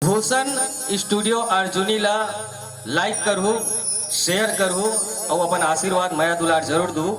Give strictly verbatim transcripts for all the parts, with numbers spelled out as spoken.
भूषण studio Arjuni ला like करहू, share करहू अउ अपन आशीर्वाद, मया दुलार जरूर दू।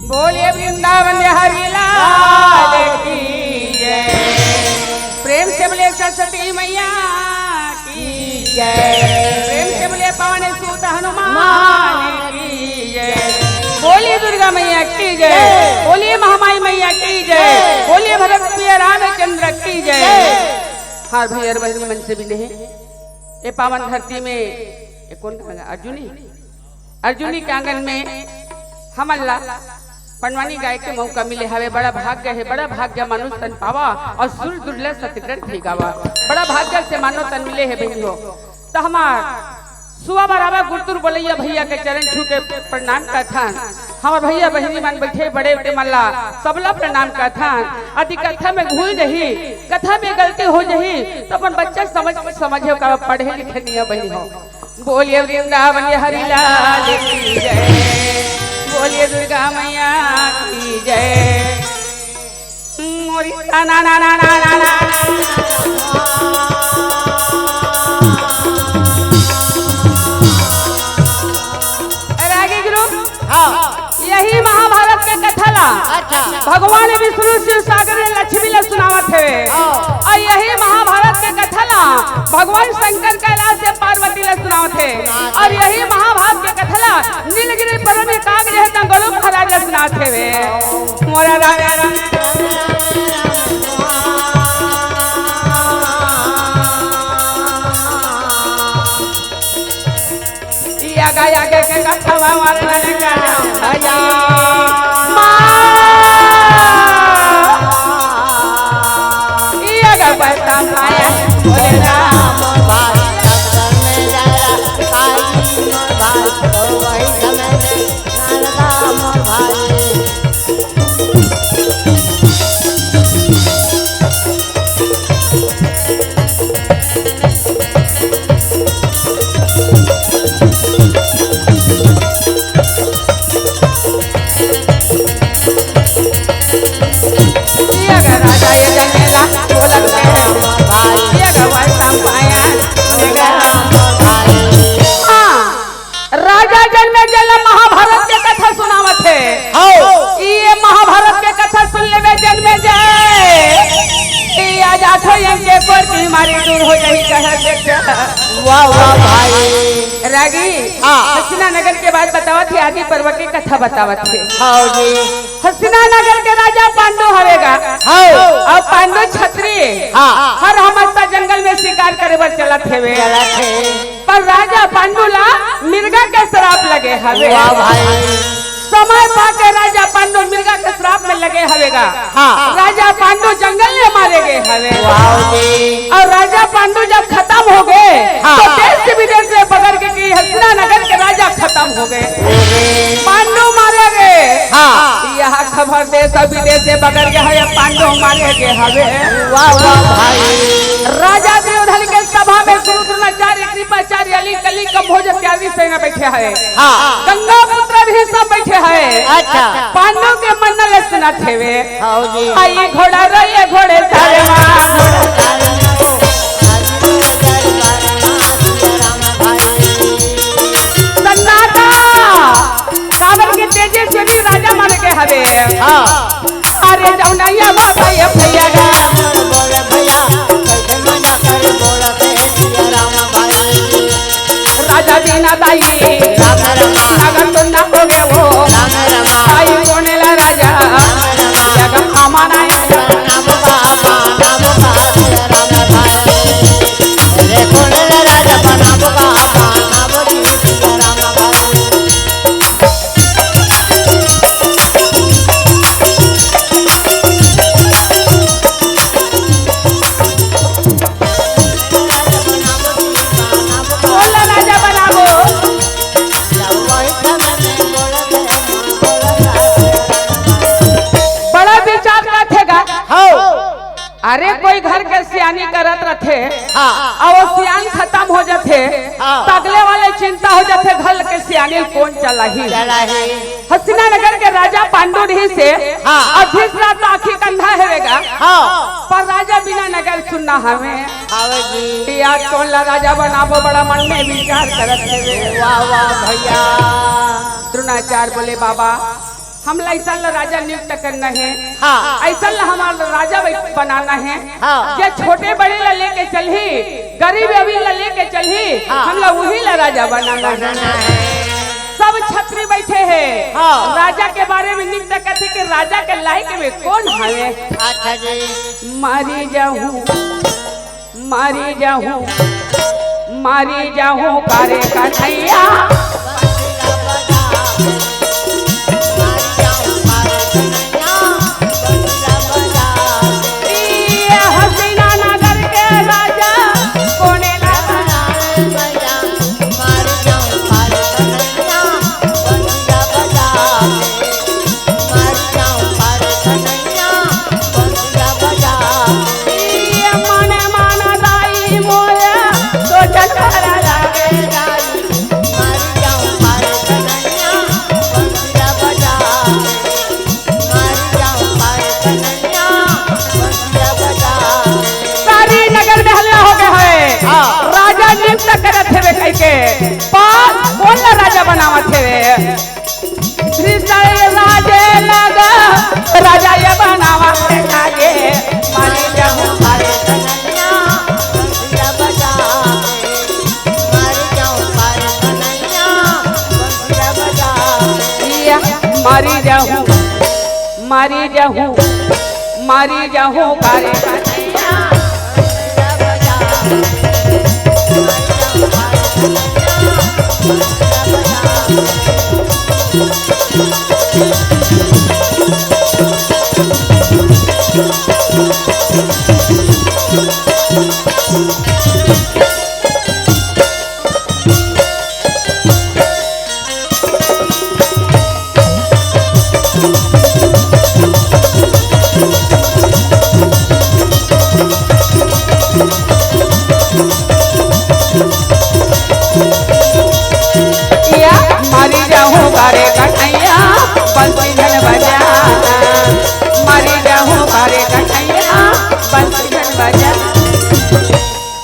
बोलिए वृंदावन बिहारी लाल की जय। प्रेम से बोलिए सरस्वती मैया की जय। प्रेम से बोलिए पवन सुत हनुमान की जय। बोलिए दुर्गा मैया की जय। बोलिए महामाई मैया की जय। बोलिए भरत प्रिय रामचंद्र की जय। हर भैया बहन मन से भी नहीं, ये पावन धरती में ये कौन कहा? अर्जुनी, अर्जुनी के आंगन में हमन ला पंडवानी गाए के मौका मिले हवे। बड़ा भाग्य हे, बड़ा भाग्य मानुष तन पावा अउ सुर दुर्लभ सतगण भी गावा। बड़ा भाग्य से मानव तन मिले हे बहिनी हो। त हमार सुआ बराबर गुरतुर बोलैया भैया के चरण छू के प्रणाम करथन। हमर भैया बहिनी मन बैठे बड़े उठे मन ला सबला प्रणाम करथन। यदि कथा में भूल जही, कथा में गलती हो जही, त अपन बच्चा समझ, समझे का पढ़े लिखे नहीं है बहिनी हो। बोलिए वृंदावन बिहारी लाल की जय, बोलिए दुर्गा मैया की जय। मोरी ता ना ना ना ना ना ना। रागी गुरु, हाँ। यही महाभारत के कथा ला अच्छा। भगवान विष्णु शिव सागर में लक्ष्मी ला सुनावत हे। हाँ। अउ यही महाभारत के कथा ला भगवान शंकर कैलाश से पार्वती ला सुनावत हे। सुनावत हे। अउ यही महाभारत के कथा ला नीलगिरी पर्वत में काग रहे ता गोलू महाराज ला सुनावत हे वे। मोरा राम राम। यागा यागा के कथवा वर्णन करम भया। माँ। यागा बता माया। बोले राम भाई, तब तब में जरा, काली मोर भाई, तो वही समय में नारदा मोर भाई। हाँ, राजा जनमेजय ला महाभारत के कथा सुनावत हे। हौ। ये महाभारत के कथा सुन लेबे जनमेजय। ये आज आठों यम के कोर की बीमारी दूर हो जाही कहा बेटा। वाह, वाह भाई। रागी, हाँ। हसीना नगर के बात बतावत हे, आदि पर्व के कथा बतावत हे। हौ जी। हसीना नगर के राजा पांडु हवे गा। हौ। अउ पांडु क्षत्रिय। हाँ। हर हमेशा जंगल में शिकार करे बर चलत हेवे। चलत हे। पर राजा पांडु ला मिर्गा के श्राप लगे हवे। वाह भाई। समय पाके राजा पांडु मिर्गा के श्राप में लगे हवे गा। हाँ। राजा पांडु जंगल में मारे गे हवे। वाह जी। अउ राजा पांडु जब खतम हो गे, हाँ। त देश विदेश में बगर गे कि हसीना नगर के राजा खतम हो गे। अरे। पांडु मारे गे। हाँ। यह खबर देश विदेश में बगर गे हे, पांडु मारे गे हवे। वाह, वाह भाई। राजा दुर्योधन के सभा में गुरु द्रोणाचार्य, कृपाचार्य, अली, कली, कंभोज इत्यादि सेना बैठे हे। हाँ। गंगा पुत्र भी सब बैठे हे। अच्छा। पांडु के मन ले सुनत हेवे। हौ जी। आई घोड़ा रे, ये घोड़े सारे मार। सन्नाटा। काबर के तेजस्वी राजा मन के हवे। हाँ। अरे जौनैया बाबा ये भैया गा। बोले भैया, कैसे मना कर बोलत हे राम भाई। दाई, राम राम। नगर सुन्ना हो गया वो। राम राम। आई कोने ला राजा, राम राम। जगम अमन आए। राम बाबा, राम बाबा, राम भाई। रे कोने ला राजा, राम बाबा, राम जी, राम भाई। बोल राजा बनाबो। बड़ा विचार करथे गा। हाँ। अरे, कोई घर के सियानी करत रथे, हाँ। अउ वो सियान खतम हो जथे, हाँ। त अगले वाले चिंता हो जथे, घर के सियानी कोन चलाही। चलाही। हसीना नगर के राजा पांडु रिहिसे, हाँ। अउ धृतराष्ट्र आँखी कंधा हवे गा, हाँ। पर राजा बिना नगर सुन्ना हवे। हवे जी। यार कोन ला राजा बनाबो, बड़ा मन में विचार करत हवे। वाह, वाह भैया। द्रोणाचार्य बोले, बाबा, हमला अइसन ला राजा नियुक्त करना हे, हाँ। अइसन ला हमला राजा बै-, बनाना हे, हाँ। जे छोटे बड़े ला लेके चलही, गरीब अमीर ला लेके चलही, हाँ। हमला उही ला राजा बनाना हे। बनाना हे। सब छत्री बैठे हे, हाँ। राजा के बारे में नियुक्त करथे कि राजा के लायक में कोन हवे। अच्छा जी। मारी जाहूँ, मारी जाहूँ, मारी जाहूँ कारे कन्हैया। ये हसीना नगर के राजा कोने ला बना। ये मन मन दाई मोरे, तो झटकरा लागे दाई। सारी नगर में हल्ला हो गया है। हाँ। राजा नियुक्त करत हेवे कह के। पर कोन ला राजा बनावत हेवे? त्रिशल राजे लगा राजा ये बनावा के लागे, मारी जाहूँ पारे कन्हैया, बंसिया बजा के, मारी जाहूँ पारे कन्हैया, बंसिया बजा के। या, मारी जाहूँ, मारी जाहूँ, मारी जाहूँ पारे कन्हैया। या, मरी जाहूँ करे कन्हैया, बंसी झन बजाना। मरी जाहूँ करे कन्हैया, बंसी झन बजाना।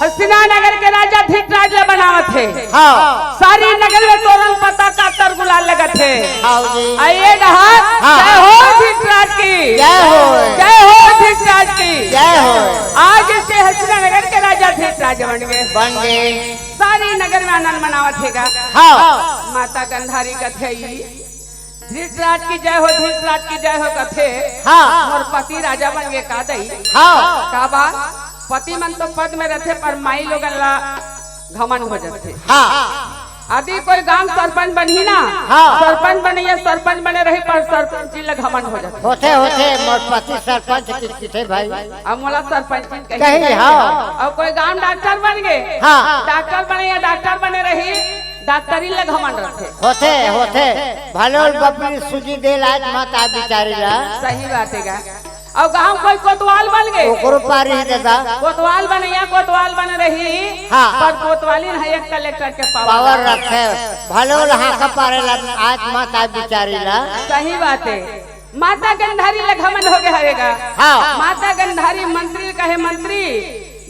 हस्तिना नगर के राजा धृतराज ला बनावत हे। हाँ। सारी नगर में तोरण पताका अत्तर गुलाल लगत हे। हाँ जी। अउ ये डहर, हाँ। जय हो धृतराज की। जय हो। जय हो धृतराज की। जय हो। आज से हस्तिना नगर के राजा धृतराज बन गे। बन गे। सारी नगर में आनंद मनावत हे गा। हाँ। माता गंधारी कथे, धृतराज की जय हो, धृतराज की जय हो कथे। हाँ। मोर पति राजा बन गे का दई? हाँ। का बा? पति मन तो पद में रथे, पर माई लोगन ला घमंड हो जथे। हाँ। यदि कोई गांव सरपंच बनही ना, हाँ। सरपंच बने या सरपंच बने रही, पर सरपंची ला घमंड हो जथे। होथे, होथे, मोर पति सरपंच किथे भाई। अब मोला सरपंची कही। कही, हाँ। अउ कोई गांव डॉक्टर बन गे, हाँ। डॉक्टर बने या डॉक्टर बने रही, डॉक्टरी ला घमंड रथे। होथे, होथे। भले बबली सूजी दे लाज मत आ बिचारी ला। सही बात हे गा। अउ गांव कोई कोतवाल बन गे। ओकरो पारी हे दादा। कोतवाल बने या कोतवाल बने रही। हाँ। पर कोतवाली न हे एक कलेक्टर के पावर। पावर रखे। भले ला हाँका पारे ला आज मत आ बिचारी ला। सही बात हे। माता गंधारी ला घमंड हो गे हवे गा। हाँ। माता गंधारी मंत्री कहे, मंत्री,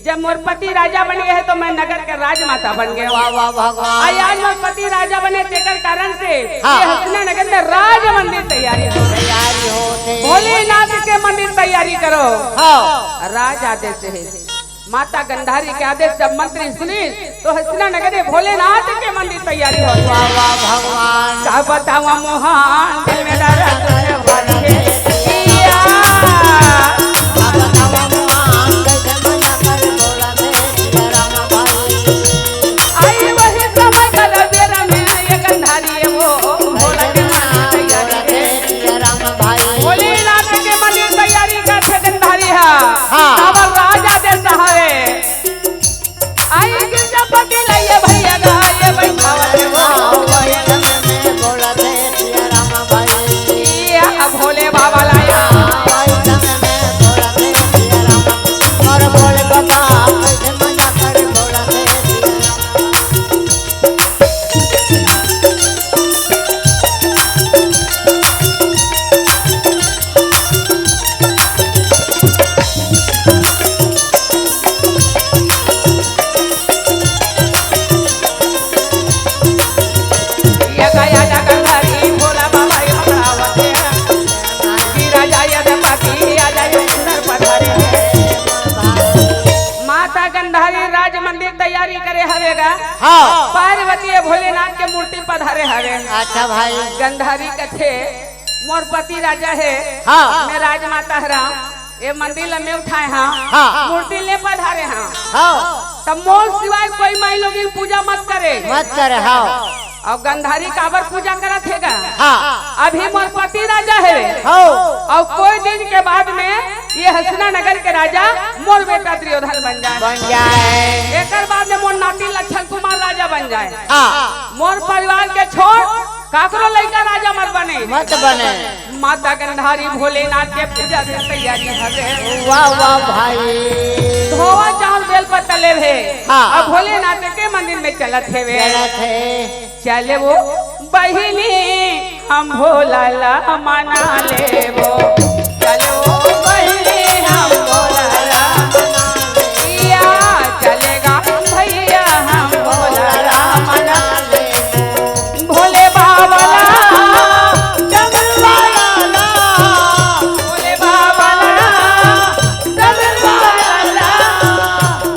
जब मोर पति राजा बन गे हे तो मैं नगर के राजमाता बन गे हँव। वाह, वाह, भगवान। अउ आज मोर पति राजा बने तेकर कारण से हाँ। ये हस्तिना नगर में राज मंदिर तैयारी हो। तैयारी होथे। भोलेनाथ के मंदिर तैयारी करो। हाँ। राज आदेश हे। माता गंधारी के आदेश जब मंत्री सुनिस, तो हसीना नगर में भोलेनाथ के मंदिर तैयारी होगे। वाह, वाह, भगवान। का बतावा मोहन, दिल में दर्द भर के। या। का बतावा मोहन, कैसे मना कर बोला थे, राम भाई। आई वही समय का बेरा में ये गंधारी है वो भोला के मंदिर तैयारी। राम भाई। भोलेनाथ के मंदिर तैयारी का थे गंधारी है। हाँ। अब राजा देश हवे। आई गिरजापति लाइए भैया गा, ये बैठावा रे वो। हाँ, वही समय में बोला थे सिया राम भाई। या भोले बाबा लाया। हाँ, वही समय में बोला थे सिया राम। और बोले बाबा, कैसे मना कर बोला थे सिया राम। या गाया जा गंधारी भोला बाबा ये पकड़ावते हैं। कि राजा यदुपति आ जाए सुंदर पधारे हैं। माता गंधारी राज मंदिर तैयारी करे हवे गा। हाँ। पार्वती भोलेनाथ के मूर्ति पधारे हवे। अच्छा भाई। गंधारी कथे, मोर पति राजा हे, हाँ। मैं राजमाता हरंव, ये मंदिर ला मैं उठाए हंव, हाँ। मूर्ति ले पधारे हंव। हाँ। तब मोर सिवाय कोई माईलोगिन पूजा मत करे। मत करे, हाँ। अउ गंधारी काबर पूजा करत हे गा? हाँ। अभी मोर पति राजा हे। हाँ। अउ कोई दिन के बाद में ये हसीना नगर के राजा मोर बेटा दुर्योधन बन जाए। बन जाए। एकर बाद में मोर नाती लक्षण कुमार राजा बन जाए। हाँ। मोर परिवार के छोड़ काकरो लइका राजा मत बने। मत बने। माता गंधारी भोलेनाथ के पूजा के तैयारी हवे। वाह, वाह भाई। धोवा चाउर बेल पत्ता लेवे। हाँ। अब भोलेनाथ के मंदिर में चलत हेवे। चलत हे। चले वो बहिनी हम भोला ला मना लेबो। चले वो बहिनी हम भोला ला मना लेबो। या चलेगा भैया हम भोला ला मना लेबो। भोले बाबा ला, डमरू वाला ला, भोले बाबा ला, डमरू वाला ला,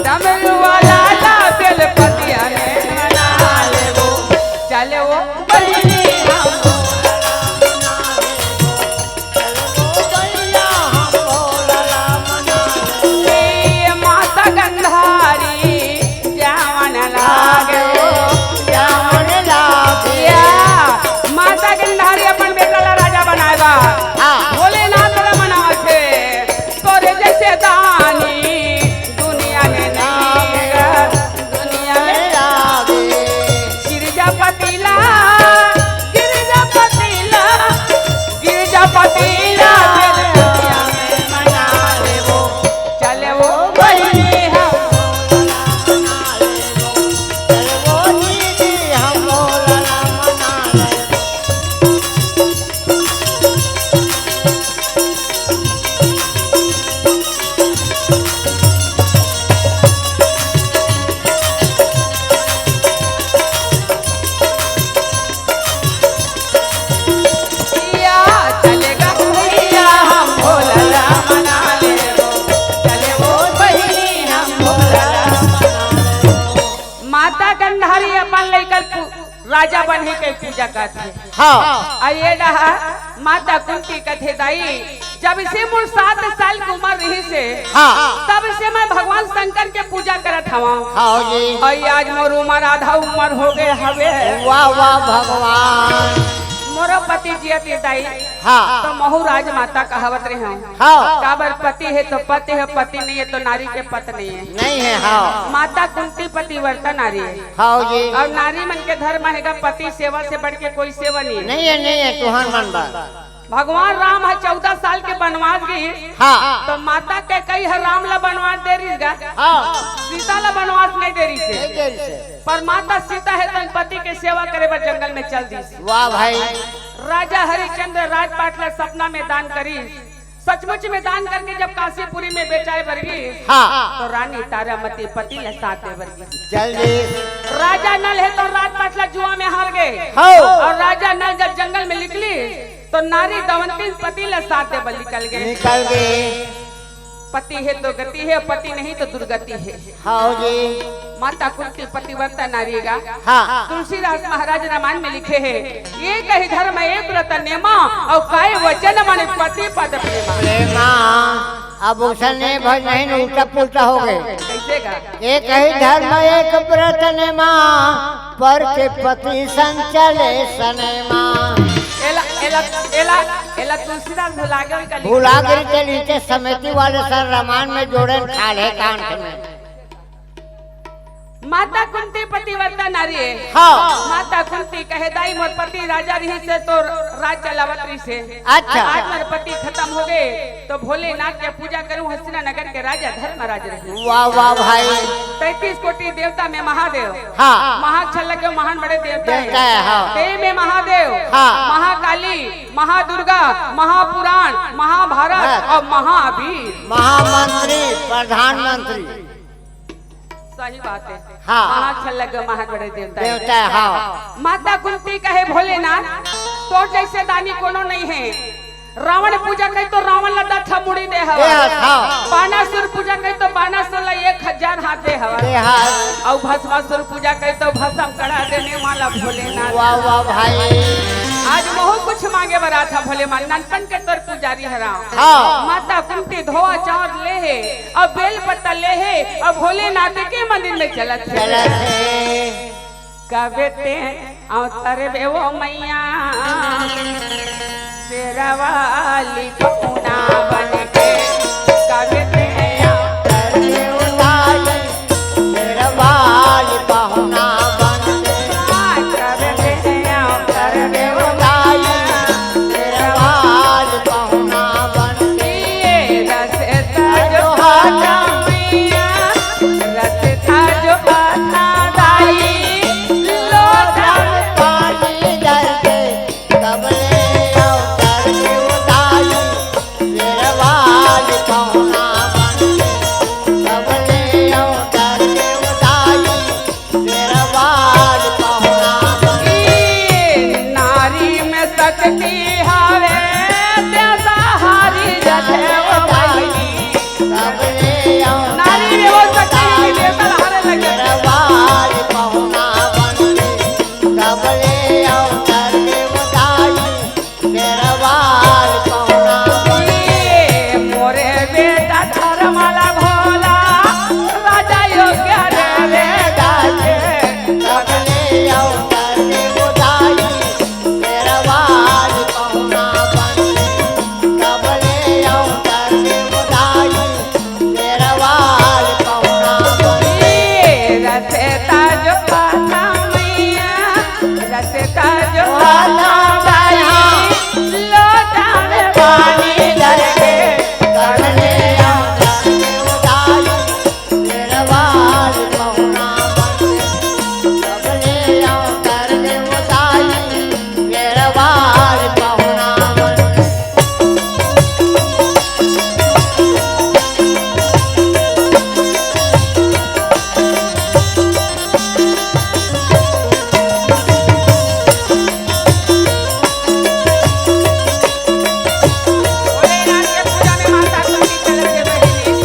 डमरू वाला ला, बेल पतिया में मना लेबो। चले वो बहिनी हम भोला ला मना लेबो। चले वो भैया हम भोला ला मना लेबो। ए माता गंधारी जावन लागे, जावन लागे। या, माता गंधारी अपन बेटा ला राजा बनाए बा। हाँ। भोलेनाथ ला मनावत हे, तोरे जैसे दानी दुनिया में नहीं है, दुनिया में लागे। गिरजापति ला, गिरजापति ला, गिरजापति ला, दुनिया में मना लेबो। चले वो बहिनी हम। या चलेगा भैया हम भोला ला मना लेबो। चले वो बहिनी हम भोला ला मना लेबो। माता गंधारी अपन लइका ल पू-, राजा बनही के पूजा करत हे। हाँ। अउ ये डहा माता कुंती कथे, दाई, जब से मोर सात साल के उमर रहिस हे, हाँ। तब से मैं भगवान शंकर के पूजा करत हवं। हाँ जी। अउ आज मोर उमर आधा उमर हो गए हवे। वाह, वाह भगवान। मोरो पति जियत हे दाई, हाँ। तो महू राजमाता कहावत रहे हवं। हाँ। काबर पति हे तो पति हे, पति नहीं हे तो नारी के पत्नी हे। नहीं हे, हाँ। माता कुंती पतिव्रता नारी हे। हाँ जी। अउ नारी मन के धर्म हे गा, पति सेवा से बढ़ के कोई सेवा नहीं हे। नहीं हे, नहीं हे, तुहन मन बर। भगवान राम ह चौदह साल के बनवास गिस, हाँ। तो माता कैकेयी ह राम ला बनवास दे रिहिस गा। हाँ। सीता ला बनवास नहीं दे रिहिस हे। नहीं दे रिहिस हे। पर माता सीता हे तो पति के सेवा करे बर जंगल में चल दिस। वाह भाई। राजा हरिश्चंद्र राजपाट ला सपना में दान करिस। सचमुच में दान करके जब काशीपुरी में बेचाए बर गिस, हाँ। तो रानी तारामती पति ला साथ दे बर गिस। चल दिस। राजा नल हे तो राजपाट ला जुआ में हार गे। हाँ। अउ राजा नल जब जंगल में निकलिस, तो नारी दमयंती पति ला साथ दे बर निकल गे। निकल गे। पति हे तो गति हे, पति नहीं तो दुर्गति हे। हाँ जी। माता कुंती पतिव्रता नारी गा। हाँ। तुलसीदास महाराज रामायण में लिखे हे, एक ही धर्म एक व्रत नेमा, अउ काय वचन माने पति पद प्रेमा। प्रेमा। अब उसन नहीं भज नहीं, उल्टा पुल्टा हो गए। कैसे गा? एक ही धर्म एक व्रत नेमा, पर के पति संचले सनेमा। एला, एला, एला, एला तुलसीदास भुला गए का लिखे भुला गा। गए के नीचे समिति वाले सर रामायण में जोड़े खाल है कांठ में। माता कुंती पतिव्रता नारी हे। हाँ। माता कुंती कहे, दाई मोर पति राजा रहिस हे तो राज चलावत रहिस हे। अच्छा। आज मोर पति खतम हो गए तो भोलेनाथ के पूजा करूं, हस्तिना नगर के राजा धर्मराज रहे। वाह, वाह भाई। तैंतीस कोटि देवता में महादेव। हाँ। महाछल्लक के महान बड़े देवता हे। देवता हे, हाँ। ते में महादेव, हाँ। महाकाली, महादुर्गा, महापुराण, महाभारत हाँ। अउ महावीर। महामंत्री, प्रधानमंत्री। सही बात हे। हाँ। महाछल्लक के महान बड़े देवता हे। देवता हे, हाँ। माता कुंती कहे, भोलेनाथ, तोर जैसे दानी कोनो नहीं हे। रावण पूजा कही तो रावण ला दस ठा मुड़ी दे हवा। दे हवा, हाँ। बानासुर पूजा कही तो बानासुर ला एक हजार हाथ दे हवा। दे हवा। अउ भस्मासुर पूजा कही तो भस्म करा देने वाला भोलेनाथ। वाह, वाह भाई। आज महूं कुछ मांगे बर आत हंव भोलेनाथ, ननपन के तोर पुजारी हरंव। हाँ। माता कुंती धोवा चाउर ले हे, अउ बेल पत्ता ले हे, अउ भोलेनाथ के मंदिर में चलत हे। चलत हे। कबे ते अवतरबे ओ मैया, शेरवाली पहुना बन के। कबे ते अवतरबे ओ दाई, शेरवाली पहुना बन के। कबे ते अवतरबे ओ दाई, शेरवाली पहुना बन के। ये रस ताजो हाथ मैया, रस ताजो हाथ दाई, लोटा में पानी डाल के, कबले अवतरबे ओ दाई, शेरवाली पहुना बन के, कबले अवतरबे ओ दाई, शेरवाली पहुना बन के। नारी में शक्ति हवे, ते सहारी जथे ओ भाई। नारी में वो शक्ति है कि देवता हारे लगे। शेरवाली पहुना बन के, कबले अवतरबे ओ दाई, शेरवाली पहुना बन के। मोरे बेटा धर्मला भोला, राजा योग्य रे रे गाजे। कबले अवतरबे ओ दाई, शेरवाली पहुना बन के। कबले अवतरबे ओ दाई, शेरवाली पहुना बन के। रस ताजो हाथ मैया, रस ताजो हाथ दाई, लोटा में पानी डाल के। कबले अवतरबे ओ दाई, शेरवाली पहुना बन के। कबले अवतरबे ओ दाई, शेरवाली पहुना बन के। भोलेनाथ के पूजा में माता कुंती चलत हे बहिनी।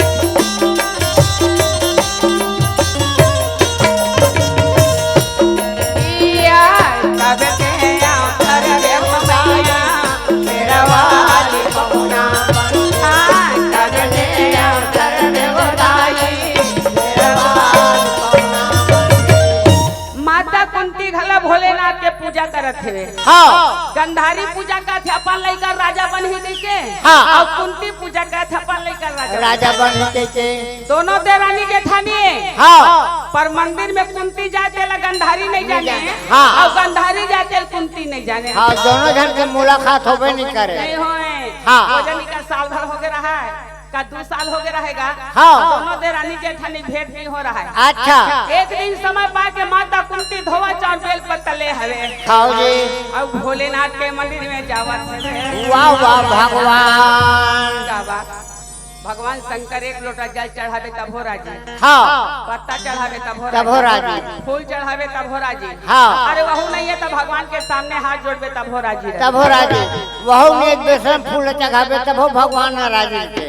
माता कुंती घला भोलेनाथ के पूजा करत हेवे। हाँ। गंधारी पूजा करथे अपन लइका राजा बनही कहिके। हाँ। अउ कुंती पूजा करथे अपन लइका राजा राजा बनही कहिके। दोनों देरानी जेठानी हे। हाँ। पर मंदिर में कुंती जाय तेला गंधारी नहीं जाने। हाँ। अउ गंधारी जाय तेला कुंती नहीं जाने। हाँ, दोनों झन के मुलाकात होबे नहीं करे। नहीं होय। हाँ। भोजन का साल भर हो गए रहा है, का दू साल हो गए रहेगा। हाँ। दोनों देरानी जेठानी भेंट नहीं हो रहा है। अच्छा। एक दिन समय पाके माता कुंती धोवा चाउर बेल पत्ता ले हवे। खाओ जी। अउ भोलेनाथ के मंदिर में जावत हे। वाह, वाह, भगवान। का बात? भगवान शंकर एक लोटा जल चढ़ावे तभो राजी। हाँ। पत्ता चढ़ावे तभो तभो राजी। राजी। फूल चढ़ावे तभो राजी। हाँ। अरे वहू नहीं है तो भगवान के सामने हाथ जोड़बे तभो राजी रहे। तभो राजी। वहू में एक बेसन फूल चढ़ावे तभो भगवान नाराजी के।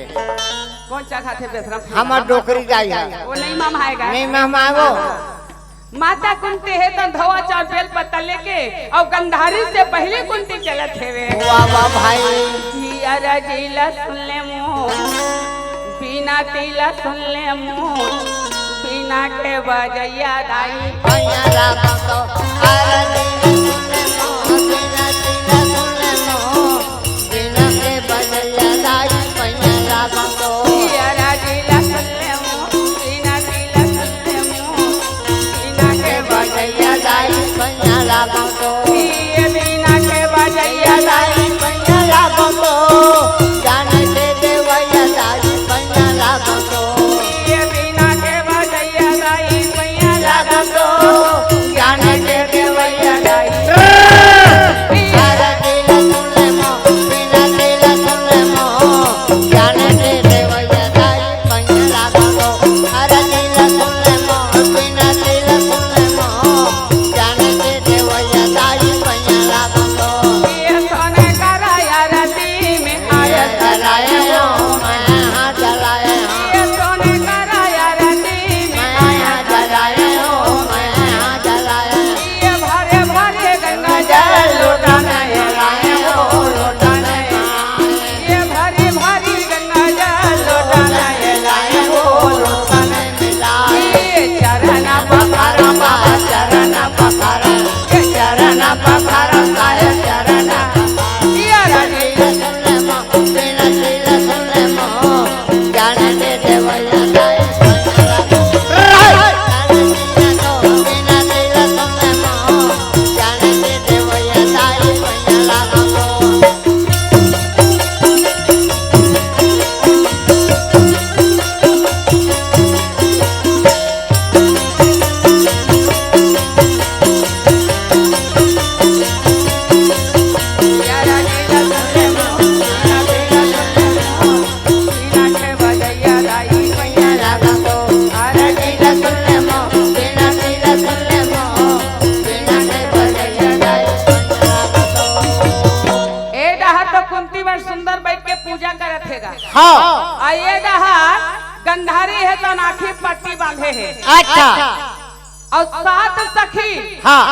कौन चा खाथे बेशरम? हमर डोकरी दाई हे। वो नहीं ममाएगा। नहीं ममाए वो। माता कुंती हे त धोवा चाउर बेल पत्ता लेके अउ गंधारी से पहले कुंती चलत हेवे। वाह, वाह भाई। कि अरजी ला सुन ले मोर, बीना ती ला सुन ले मोर, बीना के बजैया दाई। पैया लागो तो, अरजी ला सुन ले मोर, बीना ती ला सुन ले मोर, बीना के बजैया दाई, पैया लागो तो। अरजी ला सुन ले मोर, बीना ती ला सुन ले मोर, बीना के बजैया दाई, पैया लागो तो। ये बीना के बजैया दाई, पैया लागो तो। जाने के देवैया दाई, पैया लागो तो। ये बीना के बजैया दाई, पैया लागो तो। जाने के देवैया दाई। अरे दिल सुन ले मो, बिना दिल सुन ले मो। जाने के देवैया दाई, पैया लागो तो। अरे दिल सुन ले मो, बिना दिल सुन ले मो। जाने के देवैया दाई, पैया लागो तो। ये सोने करा आरती में आया जलाए हो, मैं हाथ जलाए हो। ये सोने करा आरती में आया जलाए हो, मैं हाथ जलाए हो। ये भरे भरे गंगा जल लोटा में लाए हो, लोटा में। ये भारी भारी गंगा जल लोटा में लाए हो, लोटा में मिलाए। ये चरण पखारा बा, चरण पखारा, ये चरण पखारा, साया चरण पखारा। ये रानी सुन ले माँ, बिना शीला सुन ले माँ, जाने दे देवैया दाई। बिना शीला सुन ले माँ, जाने दे देवैया दाई, पैया लागो तो। ए डहर तो कुंती बड़ सुंदर बैठ के पूजा करत हे गा। हाँ। अउ ए डहर गंधारी हे त आँखी पट्टी बांधे हे। अच्छा। अउ सात सखी, हाँ।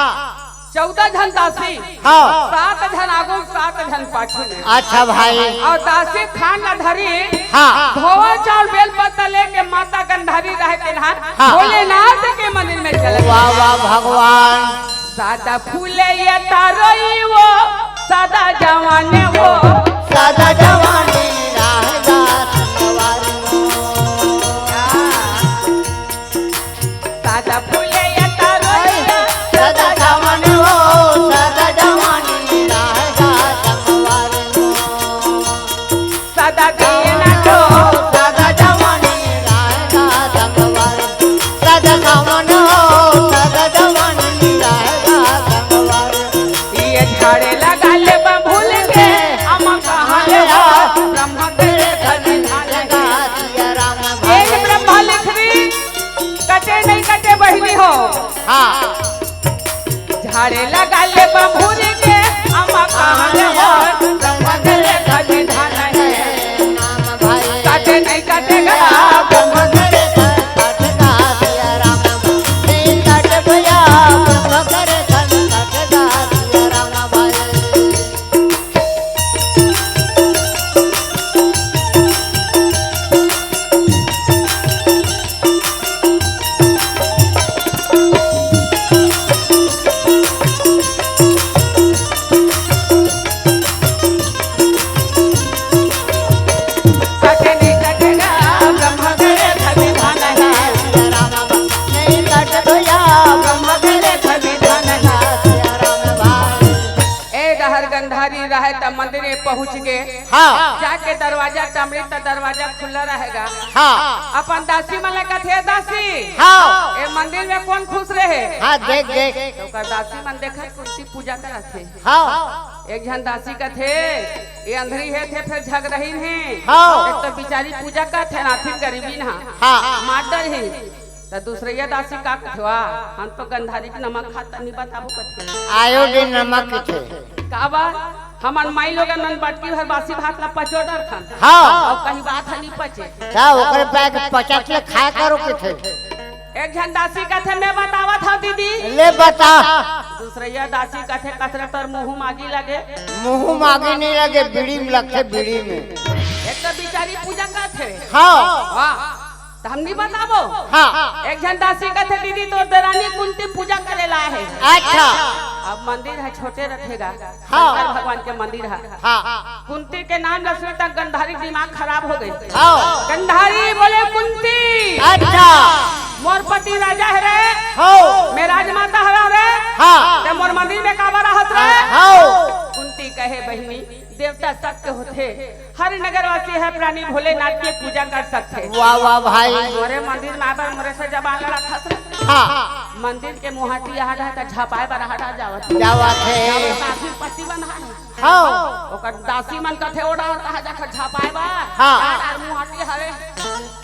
चौदह झन दासी, हाँ। सात झन आगू, सात झन पाछू में। अच्छा भाई। अउ दासी थान ला धरी, हाँ। धोवा चाउर बेल पत्ता लेके माता गंधारी रहे तेन हा, हाँ। भोलेनाथ के मंदिर में चले। वाह, वाह भगवान। सादा फूले ये तारोई वो, सादा जवाने वो। सादा जवानी रहेगा संगवारी वो। सादा फूले ये तारोई वो, सादा जवाने वो, सादा जवानी रहेगा संगवारी वो। सदा जिए ना तो। सदा जवानी रहेगा संगवारी। सदा सावन हो, सदा जवानी रहेगा संगवारी। ये झाड़े लगा ले बबूल के, हम कहाँ ले हो, ब्रह्म तेरे घर में झाड़े। एक ब्रह्मा लिखवी, कटे नहीं कटे बहिनी हो। हाँ। झाड़े लगा ले बबूल के, अम्मा कहाँ ले हो, संबंध ले खजी धान है। काटे नहीं काटेगा, संबंध ले खजी धान है। ए डहर गंधारी रहे त मंदिर में पहुंच गे। हाँ। जाके दरवाजा टमरी त दरवाजा खुला रहेगा। हाँ। अपन दासी मन ला कथे, "दासी, हाँ। ए मंदिर में कौन खुश रहे?" हाँ, देख, देख। त ओकर दासी मन देखत कुंती पूजा करत हे। हाँ। एक झन दासी कथे, "ए अंधरी हे थे, फेर झगरहिन हे।" हाँ। एक तो बिचारी पूजा करत हे, नाथिन गरीबी ना। हाँ। मार डरही। त दूसरइया दासी का कथे, "वाह, हम तो गंधारी के नमक खात नहीं बताबो," कथे। आयोडीन नमक कथे। काबर? हमन माई लोगन मन बटकी भर बासी भात ला पचो डरथन। हाँ। अउ कहीं बात ह नी पचे। का ओकरे पे के पचत ले खाए करो के थे? एक झन दासी कथे, "मैं बतावत हव दीदी।" ले बता। दूसरइया दासी कथे, "कस रे तोर मुंह मागी लगे।" मुंह मागी नहीं लगे, बीड़ी में लगथे, बीड़ी में। एक तो बिचारी पूजा करथे। हाँ। वाह। त हम नहीं बताबो। हाँ। एक झन दासी कथे, "दीदी, तोर देरानी कुंती पूजा करे ला हे।" अच्छा। अब मंदिर ह छोटे रथेगा। हाँ। शंकर भगवान के मंदिर ह। हाँ। कुंती के नाम ल सुनता गंधारी दिमाग खराब हो गई। हाँ। गंधारी बोले, "कुंती।" अच्छा। "मोर पति राजा हरे। हाँ। मैं राजमाता हरंव रे। हाँ। ते मोर मंदिर में काबर आहत रे?" हाँ। कुंती कहे, "बहिनी, देवता सत्य होथे, हर नगरवासी ह प्राणी भोलेनाथ के पूजा कर सकथे।" वाह, वाह भाई। मोरे मंदिर में आबर मोरे से जबान लड़ाथस रे। हाँ। मंदिर के मुहाटी आहट हे त झपाए बर आहट जावत हे। जावत हे। काफी पति बना हे। हाँ। ओकर दासी मन कथे, "ओड़ा ओड़ा कहा जाकर झपाए बर।" हाँ। यार, यार, मुहाटी हवे।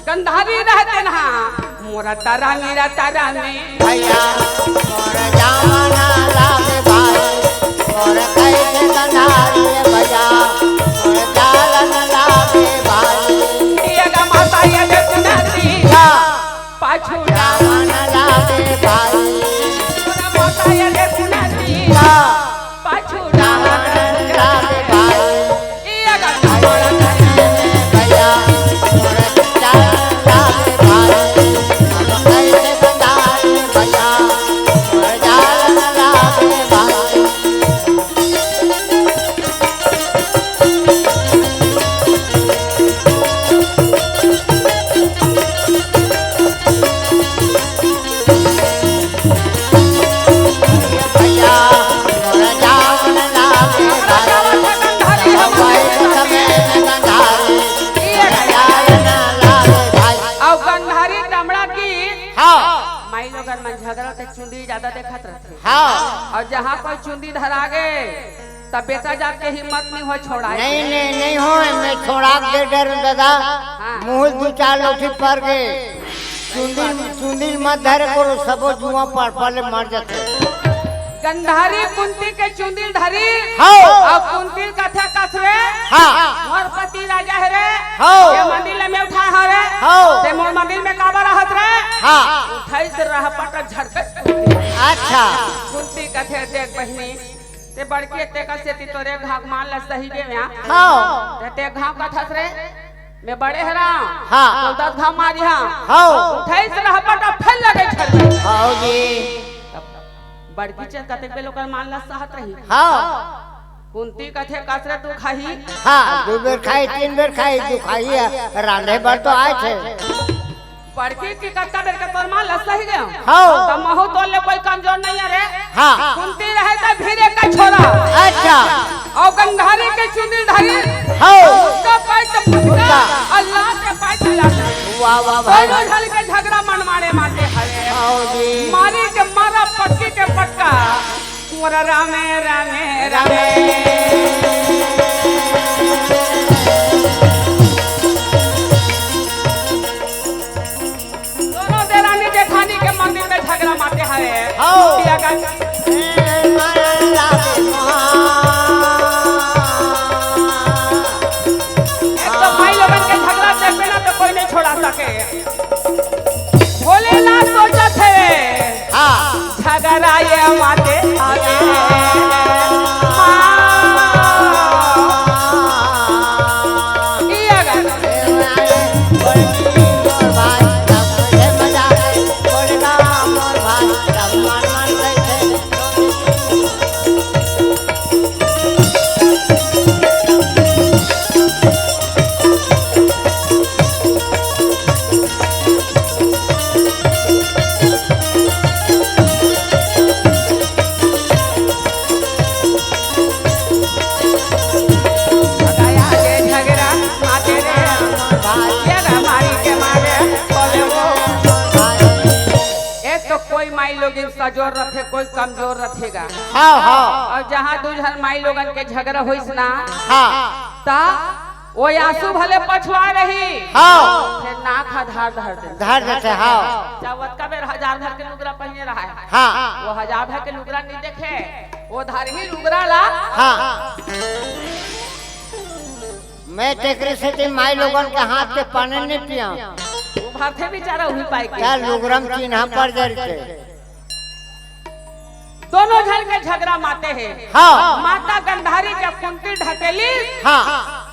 गंधारी रहते ना, "मोरा तारा मेरा तारा में।" भैया, मोर जावना लागे भाई, मोर कैसे गंधारी रे भैया, मोर जालन लागे भाई। ये गा माता ये देखना दी। हाँ। पाछू जावन लागे भाई। मोर माता ये देखना दी। हाँ। पाछू जावन लागे भाई। अउ गंधारी डमड़ा की हाँ। माई लोगन मन झगड़ा ते चुंदी ज्यादा देखत रथे। हाँ। अउ जहाँ कोई चुंदी धरा गे, तब बेटा जात के हिम्मत नहीं हो छोड़ाए नहीं, के। नहीं, नहीं हो, मैं छोड़ा दे डर दादा। हाँ। मुँह दू चार लोठी पर गे। चुंदी, चुंदी मत धरे करो, सबो जुआ पर पर ले मर जाते। गंधारी कुंती के चुंदी धरी। हाँ। अउ कुंती कथे, "कस रे? हाँ। मोर पति राजा हे रे। हाँ। ये मंदिर ले मैं उठा हरे। हाँ। ते मोर मंदिर में काबर रहत रे?" हाँ। उठाई से रहपट झड़के कुंती। अच्छा। कुंती कथे, "देख बहिनी, ते बड़की तेकर सेती तोरे घाव मान ल सही गे म्या। हाँ। ते, ते घाव कथस रे, मैं बड़े हरा। हाँ। तो दस घाव मारी हाँ।" हाँ। उठाई से रहपट फेर लगे छड़ में। हाँ जी। बड़की चल कतेक बेर ओकर मान ल सहत रही। हाँ। कुंती कथे, "कस रे तू खाही?" हाँ, दू बेर खाही, तीन बेर खाही, तू खाही, रांधे बर तो आए थे। बड़की के कतका बेर के तोर मान ल सही गयो। हाँ। त महू तोर ले कोई कमजोर नहीं हे रे। हाँ। कुंती रहे त भीरे का छोरा। अच्छा। अउ गंधारी के चुंदी धरी। हाँ। उसका पैर त फटका। फटका। अल्लाह के पैर चला। वाह, वाह, भाई। दोनों झन के झगड़ा मन मारे माते हवे। हाँ जी। मारी के मारा पटकी के पटका। मोरा रामे, रामे, रामे। दोनों देरानी जेठानी के मंदिर में झगड़ा माते हवे। हाँ। किया कर। एक तो माई लोगन के झगड़ा देखबे ना तो कोई नहीं छोड़ा सके। भोलेनाथ सोचत हे, हाँ। झगड़ा ये माते हवे। हाँ। ये गा। गया के झगड़ा माते रे, ये ना मारी के मारे, बोले वो। एक तो कोई माई लोगिन सजोर रथे, कोई कमजोर रथेगा। हाँ, हाँ। अउ जहाँ दू झन माई लोगन के झगड़ा होइस ना, हाँ। त वो आंसू भले पछुआ रही, हाँ। फेर नाक ह धार धर दे। धर देथे, हाँ। चाहे ओतका बेर हजार भर के लुगरा पहिने रहय, हाँ। वो हजार भर के लुगरा नइ देखे, वो धरही लुगरा ला। हाँ। मैं तेकरे सेती माई लोगन के हाथ के पानी नइ पिया। वो भरथे बेचारा उही पाई के। का लुगरा म चिन्हा पड़ जाय रहिथे। दोनों झन के झगरा माते हे। हाँ। माता गंधारी जब कुंती ढकेली, हाँ।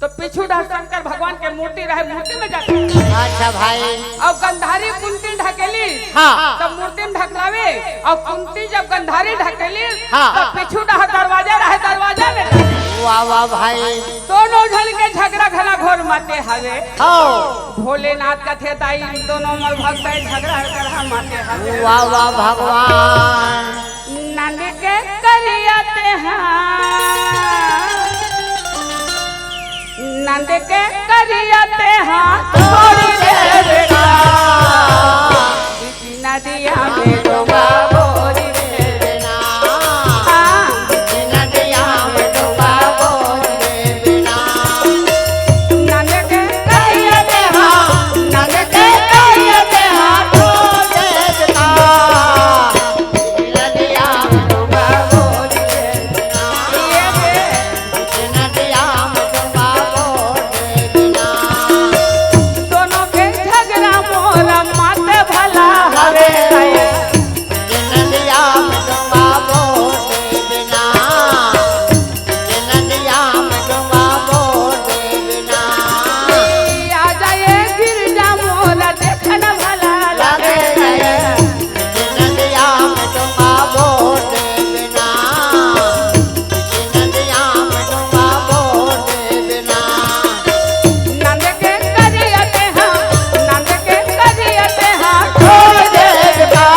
तो पीछू डहर शंकर भगवान के मूर्ति रहे, मूर्ति में जाके। अच्छा भाई। अउ गंधारी कुंती ढकेली, हाँ। तो मूर्ति में ढकलावे, अउ कुंती जब गंधारी ढकेली, हाँ। तो पीछू डहर दरवाजा रहे, दरवाजा में जाके। वाह, वाह भाई। दोनों झन के झगरा घना घोर माते हवे। हाँ। भोलेनाथ कथे, "दाई, दोनों मोर भक्त हे, झगरा हर करहा माते हवे।" वाह, वाह भगवान। नंद के करिया तेहा, नंद के करिया तेहा, छोड़ी दे बेटा। नदिया में डोंगा बोरी रे बेना। हाँ। नदिया में डोंगा बोरी रे बेना। नंद के कहिया देहा, नंद के कहिया देहा, तो देवता। नदिया में डोंगा बोरी रे बेना। ये रे। नदिया में डोंगा बोरी रे बेना। दोनों के झगरा मोर मात भला हवे। नदिया में डोंगा बोले बिना, नदिया में डोंगा बोले बिना। आ जाए गिरजा मोर देखन भला लगे। नदिया में डोंगा बोले बिना, नदिया में डोंगा बोले बिना। नंद के करिया तेहा, नंद के करिया तेहा, छोड़ दे बेटा।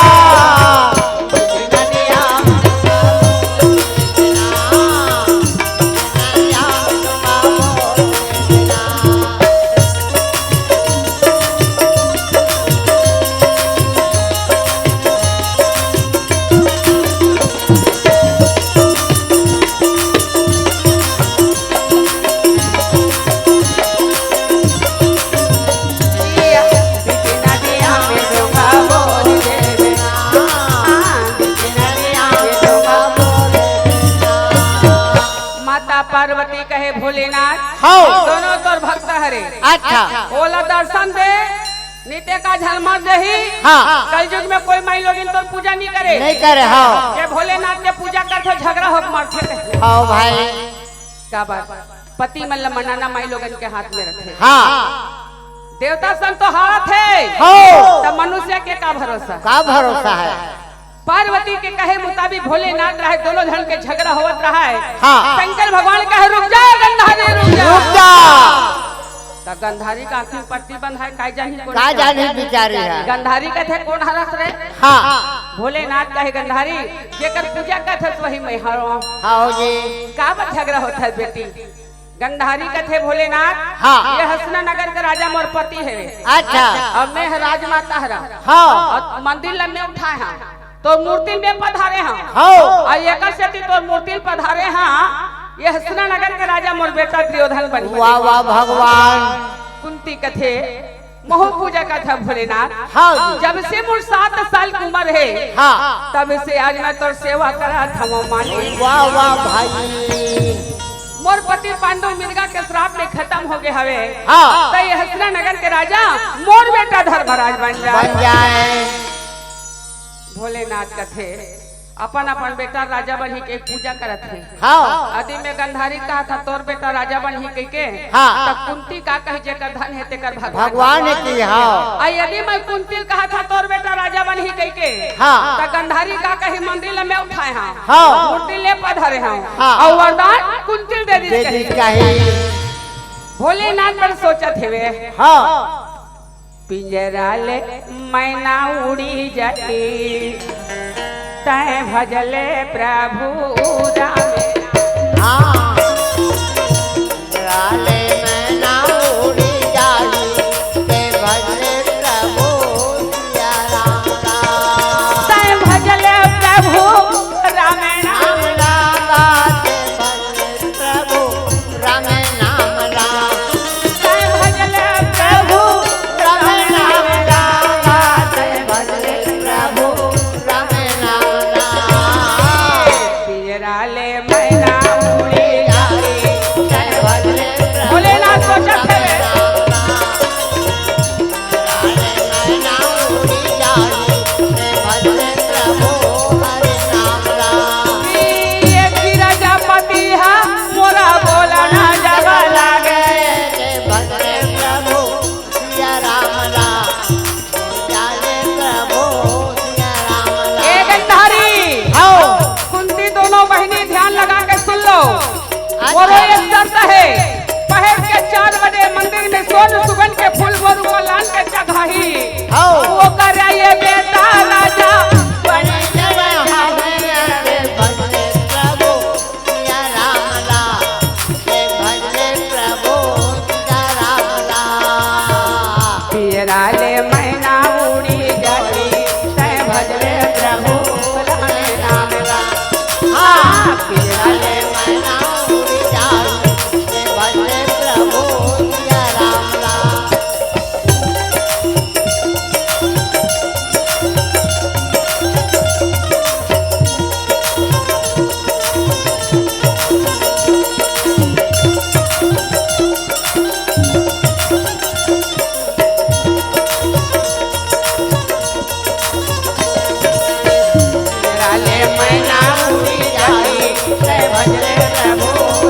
नदिया में डोंगा बोले बिना, नदिया में डोंगा बोले बिना। माता पार्वती कहे, "भोलेनाथ, हाँ। दोनों तोर भक्त हरे। अच्छा। ओला दर्शन दे।" नित्य का झलमर देही। हाँ। कलयुग में कोई माई लोगिन तोर पूजा नहीं करे। नहीं करे, हाँ। ये भोलेनाथ के पूजा करथे, झगरा होके मरथे। हाँ भाई। का बात? पति मन ल मनाना माई लोगन के हाथ में रथे। हाँ। देवता सन तो हारत हे। हो। त मनुष्य के का भरोसा? का भरोसा हे? पार्वती के कहे मुताबिक भोलेनाथ रहे, दोनों झन के झगरा होवत रहे। हाँ। शंकर भगवान कहे, "रुक जा गंधारी, रुक जा।" रुक जा। त गंधारी का आँखी में पट्टी बंधाय, काय जानही कोन का का? जानही बिचारी हे। गंधारी कथे, "कोन हरस रे?" हाँ। भोलेनाथ कहे, "गंधारी, जेकर पूजा करथस वही मैं हरों।" हाँ जी। का बर झगरा होत हे बेटी? गंधारी कथे, "भोलेनाथ, हाँ। ये हसना नगर के राजा मोर पति हे। अच्छा। अउ मैं ह राजमाता हरा। हाँ। अउ मंदिर ल मैं उठाय हँव, तोर मूर्ति में पधारे हँव। हाँ। अउ एकर सेती तोर मूर्ति ल पधारे हँव, ये हसना नगर के राजा मोर बेटा दुर्योधन बनही।" वाह, वाह भगवान। कुंती कथे, महूँ पूजा करथँव भोलेनाथ। हाँ जी। जब से मोर सात साल के उमर हे, हाँ। तब से आज मैं तोर सेवा करत हँव मालिक। वाह, वाह भाई। मोर पति पांडु मृगा के श्राप में खतम हो गे हवे। हाँ। त ये हसना नगर के राजा मोर बेटा धर्मराज बन जाय। बन जाय। भोलेनाथ कथे, अपन अपन बेटा राजा बनही के पूजा करत हे। हाँ। यदि मैं गंधारी कहा था तोर बेटा राजा बनही कहिके, हाँ। त कुंती का कही, जेकर धन हे तेकर भगवान भगवान हे। की, हाँ। अउ यदि मैं कुंती कहा था तोर बेटा राजा बनही कहिके, हाँ। त गंधारी का कही, मंदिर ल मैं उठाय हँव, हाँ। मूर्ति ले पधारे हँव, हाँ। अउ वरदान कुंती दे दिस दे कही। दिस कही। भोलेनाथ बड़ सोचत हेवे। हाँ। पिंजरा ले मैना उड़ी जाही, तैं भजले प्रभु राम। हाँ। पिंजरा ले मैना उड़ी जाही, तैं भजले प्रभु सिया राम। तैं भजले प्रभु राम नाम। राम राम, तैं भजले प्रभु राम नाम राम। के चघाही। हौ। ओकर ये बेटा राजा बने जब हवे रे भजले प्रभु सिया राम ला, रे भजले प्रभु सिया राम ला। पियरा ले मैना उड़ी जाही, तै भजले प्रभु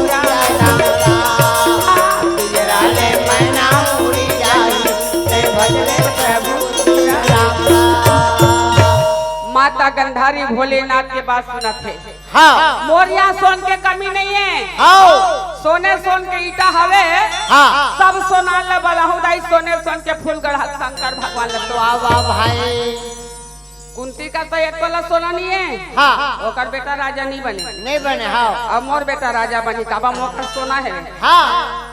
राम ला। हाँ, पियरा ले मैना उड़ी जाही, तै भजले प्रभु सिया राम ला। माता गंधारी भोलेनाथ के बात सुनत हे। हाँ। मोर यहाँ सोन के कमी नहीं है। हाँ। सोने सोन के ईटा हवे। हाँ। सब सोना ल बलाहूँ दाई, सोने सोन के फूल गढ़त शंकर भगवान ल। वाह, वाह भाई। कुंती का तो एक तोला सोना नहीं है। हाँ। ओकर बेटा राजा नहीं बने। नहीं बने, हाँ। अब मोर बेटा राजा बनी, काबा मोर कर सोना है। हाँ।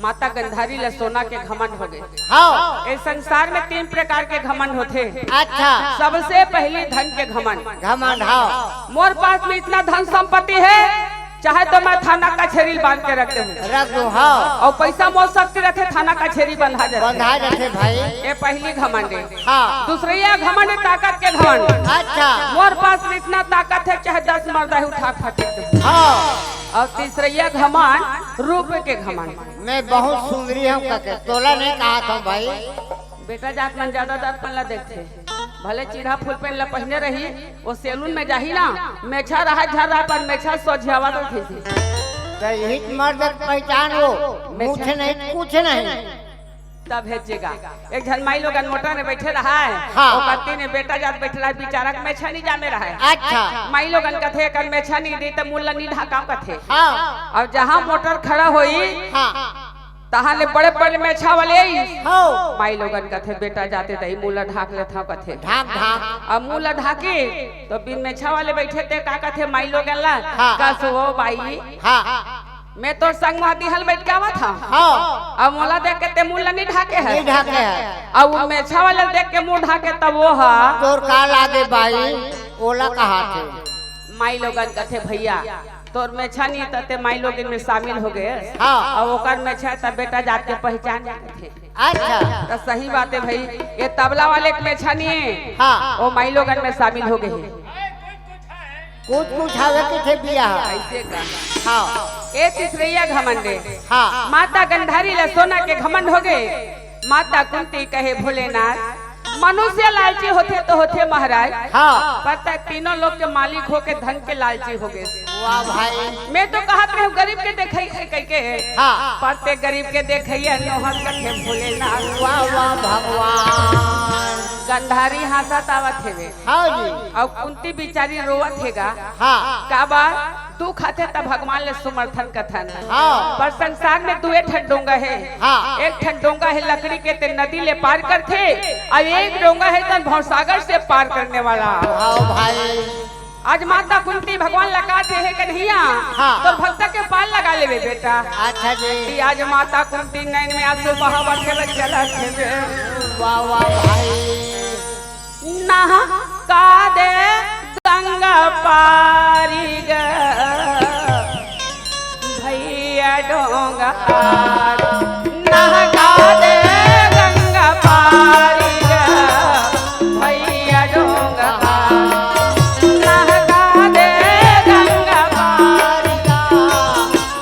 माता गंधारी ल सोना के घमंड हो गए। हाँ। ए संसार में तीन प्रकार के घमंड होथे। अच्छा। सबसे पहली धन के घमंड। घमंड, हाँ। मोर पास में इतना धन संपत्ति है, चाहे तो मैं थाना कचहरी बांध के रख दूँ। रख दूँ, हाँ। और पैसा मोर शक्ति रखे, थाना कचहरी बंधा जाथे। बंधा जाथे भाई। ये पहली घमंड है। हाँ। दूसरैया घमंड है ताकत के घमंड। अच्छा। मोर पास में इतना ताकत है, चाहे दस मर्दा ही उठा के फटे। हाँ। और तीसरैया घमंड रूप के घमंड। मैं बहुत सुंदरी हूँ कके तोला नहीं कहा था भाई। बेटा जात मन ज्यादा जात मन ला देखथे, भले चीढ़ा फूल पेन ला पहने रही, वो सैलून में जाही ना, मेछा रहा झर रहा पर मेछा सोझियावा तो थी। तो यही मर्द के पहचान हो, मेछा। मुझे नहीं, कुछ नहीं। तब भेजेगा। एक झन माई लोगन मोटर में बैठे रहा है, हाँ। वो पति ने बेटा जात बैठ रहा है, बेचारा के मेछा नहीं जामे रहा है। अच्छा। माई लोगन कथे, "एकर मेछा नहीं दी, त मुल्ला नहीं ढाका," कथे। हाँ। और जहाँ मोटर खड़ा होई, हाँ। तहाँ ले बड़े बड़े मेछा वाले आइस। हाँ। माई लोगन कथे, "बेटा जाते दही मुल्ला ढाक लेथव," कथे। ढाक, ढाक। अब मुल्ला ढाकी, तो बिन मेछा वाले बैठे ते का कथे माई लोगन ला? हाँ। कस वो बाई। हाँ। मैं तोर संग वहाँ दिहल बैठ के आवत हँव। हाँ। अब मोला देख के ते मुँह ला नहीं ढाके है। नहीं ढाके है। अब वो मेछा वाले देख के मुँह ढाके तब वो हा। तोर का लागे बाई, ओला कहा थे। माई लोगन कथे, "भैया, तोर मेछा नहीं त ते माई लोगन में शामिल हो गए।" हाँ। अब ओकर मेछा तब बेटा जात के पहचान जाथे। अच्छा। तो सही बात है भाई, ये तबला वाले के मेछा नहीं है। हाँ। वो माई लोगन में शामिल हो गए। कुछ कुछ हवे किथे बिया ह। ऐसे का। हाँ। ए तीसरैया घमंड हे। हाँ। माता गंधारी ला सोना के घमंड हो गए। माता कुंती कहे, "भोलेनाथ, मनुष्य लालची होथे तो होथे महाराज, हाँ। पर ते तीनों लोक के मालिक होके धन के लालची हो गए।" वाह भाई। मैं तो कहत रहे गरीब के देखई है कह के। हाँ। पर ते गरीब के देखई है नोहर कथे भोलेनाथ। वाह, वाह भगवान। गंधारी हाँसत आवत हेवे। हाँ जी। अउ कुंती बिचारी रोवत हे गा। हाँ। काबर? दुख आथे त भगवान ले समरथन कथन। हाँ। पर संसार में दुए ठन डोंगा हे। हाँ। एक ठन डोंगा हे लकड़ी के, ते नदी ले पार करथे, अउ एक डोंगा हे तन भवसागर से पार करने वाला। हाँ भाई। आज माता कुंती भगवान ला कथे, "हे कन्हैया, हाँ। तोर भक्ता के पार लगा लेबे बेटा।" अच्छा जी। कि आज माता कुंती नैन में आंसू बहावत हे, चलत हेबे। वाह, वाह भाई। नहका दे गंगा पारी ग भैया डोंगा, नहका दे गंगा पारी ग भैया डोंगा, नहका दे गंगा पारी ग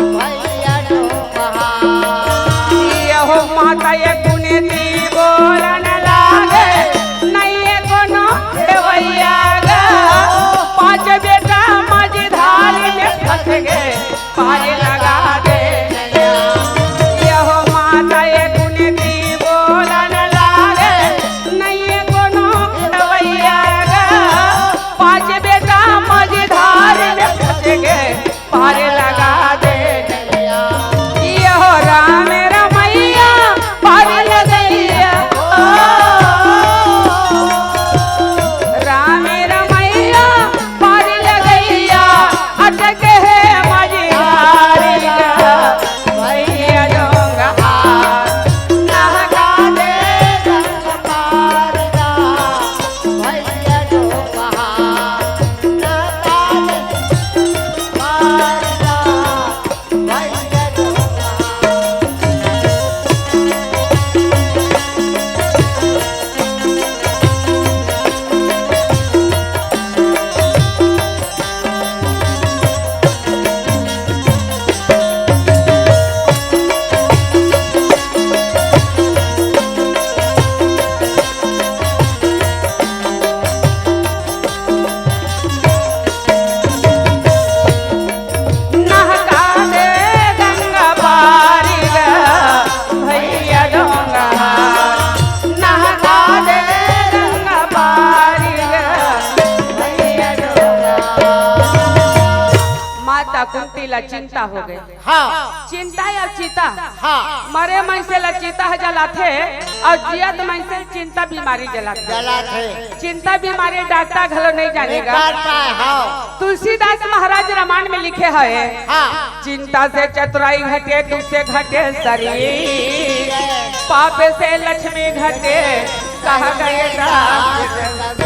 भैया डोंगा। यहो माता ये पुण्य दी बोलन लागे, नहीं ये कोनो देवैया ग। पाँच बेटा मझधार में फंस गए, पार लगा दे। यहो माता ये पुण्य दी बोलन लागे, नहीं ये कोनो देवैया ग। पाँच बेटा मझधार में फंस गए, पार लगा दे। यहो राम रमैया, पार लगैया। कुंती ला चिंता हो गए। हाँ। चिंता या चिता? हाँ। मरे मनसे ला चिता ह जलाथे अउ जियत मनसे चिंता बीमारी जलाथे। जलाथे। चिंता बीमारी डॉक्टर घलो नहीं जानेगा। नहीं कर पाए, हाँ। तुलसीदास महाराज रामायण में लिखे हवे, हाँ। चिंता से चतुराई घटे, दुख से घटे शरीर, पाप से लक्ष्मी घटे, कहा गए दास।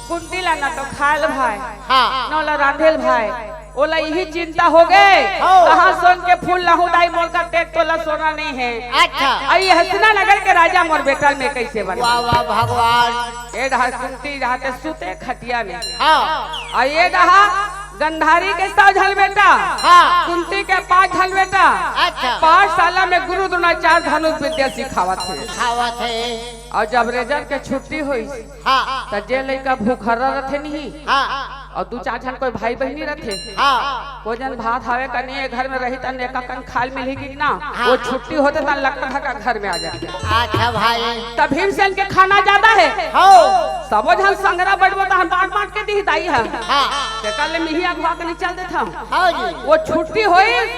कुंती ला ना तो खायल भाई, हाँ। ना ओला रांधेल भाई, ओला इही चिंता हो गए। हाँ। कहाँ सोन के फूल लाहूं दाई, मोर करा तेक तोला सोना नहीं है। अच्छा। अई हसीना नगर के राजा मोर बेटा ल मैं कैसे बनाहूं? वाह, वाह भगवान। ए डहर कुंती रहते सुते खटिया में। हाँ। अउ ए डहर गंधारी के सौ झन बेटा, हाँ। कुंती के पांच झन बेटा। अच्छा। पाठशाला में गुरु द्रोणाचार्य धनुष विद्या सिखावत हे। सिखावत हे। अउ जब result के छुट्टी होइस, हाँ। त जे लइका भूखर्रा रथे नहीं, हाँ। अउ दू चार झन कोई भाई बहिनी रथे, हाँ। कोई झन भात हवे का नहीं, ए घर में रही त एका कन खाय ल मिलही कि ना, हाँ। ओ छुट्टी होथे त लकड़ा धर के घर में आ जाथे। अच्छा भाई। त भीमसेन के खाना ज्यादा हे। हाँ। सबो झन संघरा बइठबो त हम बांट बांट के दिही दाई ह। हाँ। तेकर ले मिही अगवा के निचल देथंव। हाँ जी। ओ छुट्टी होइस,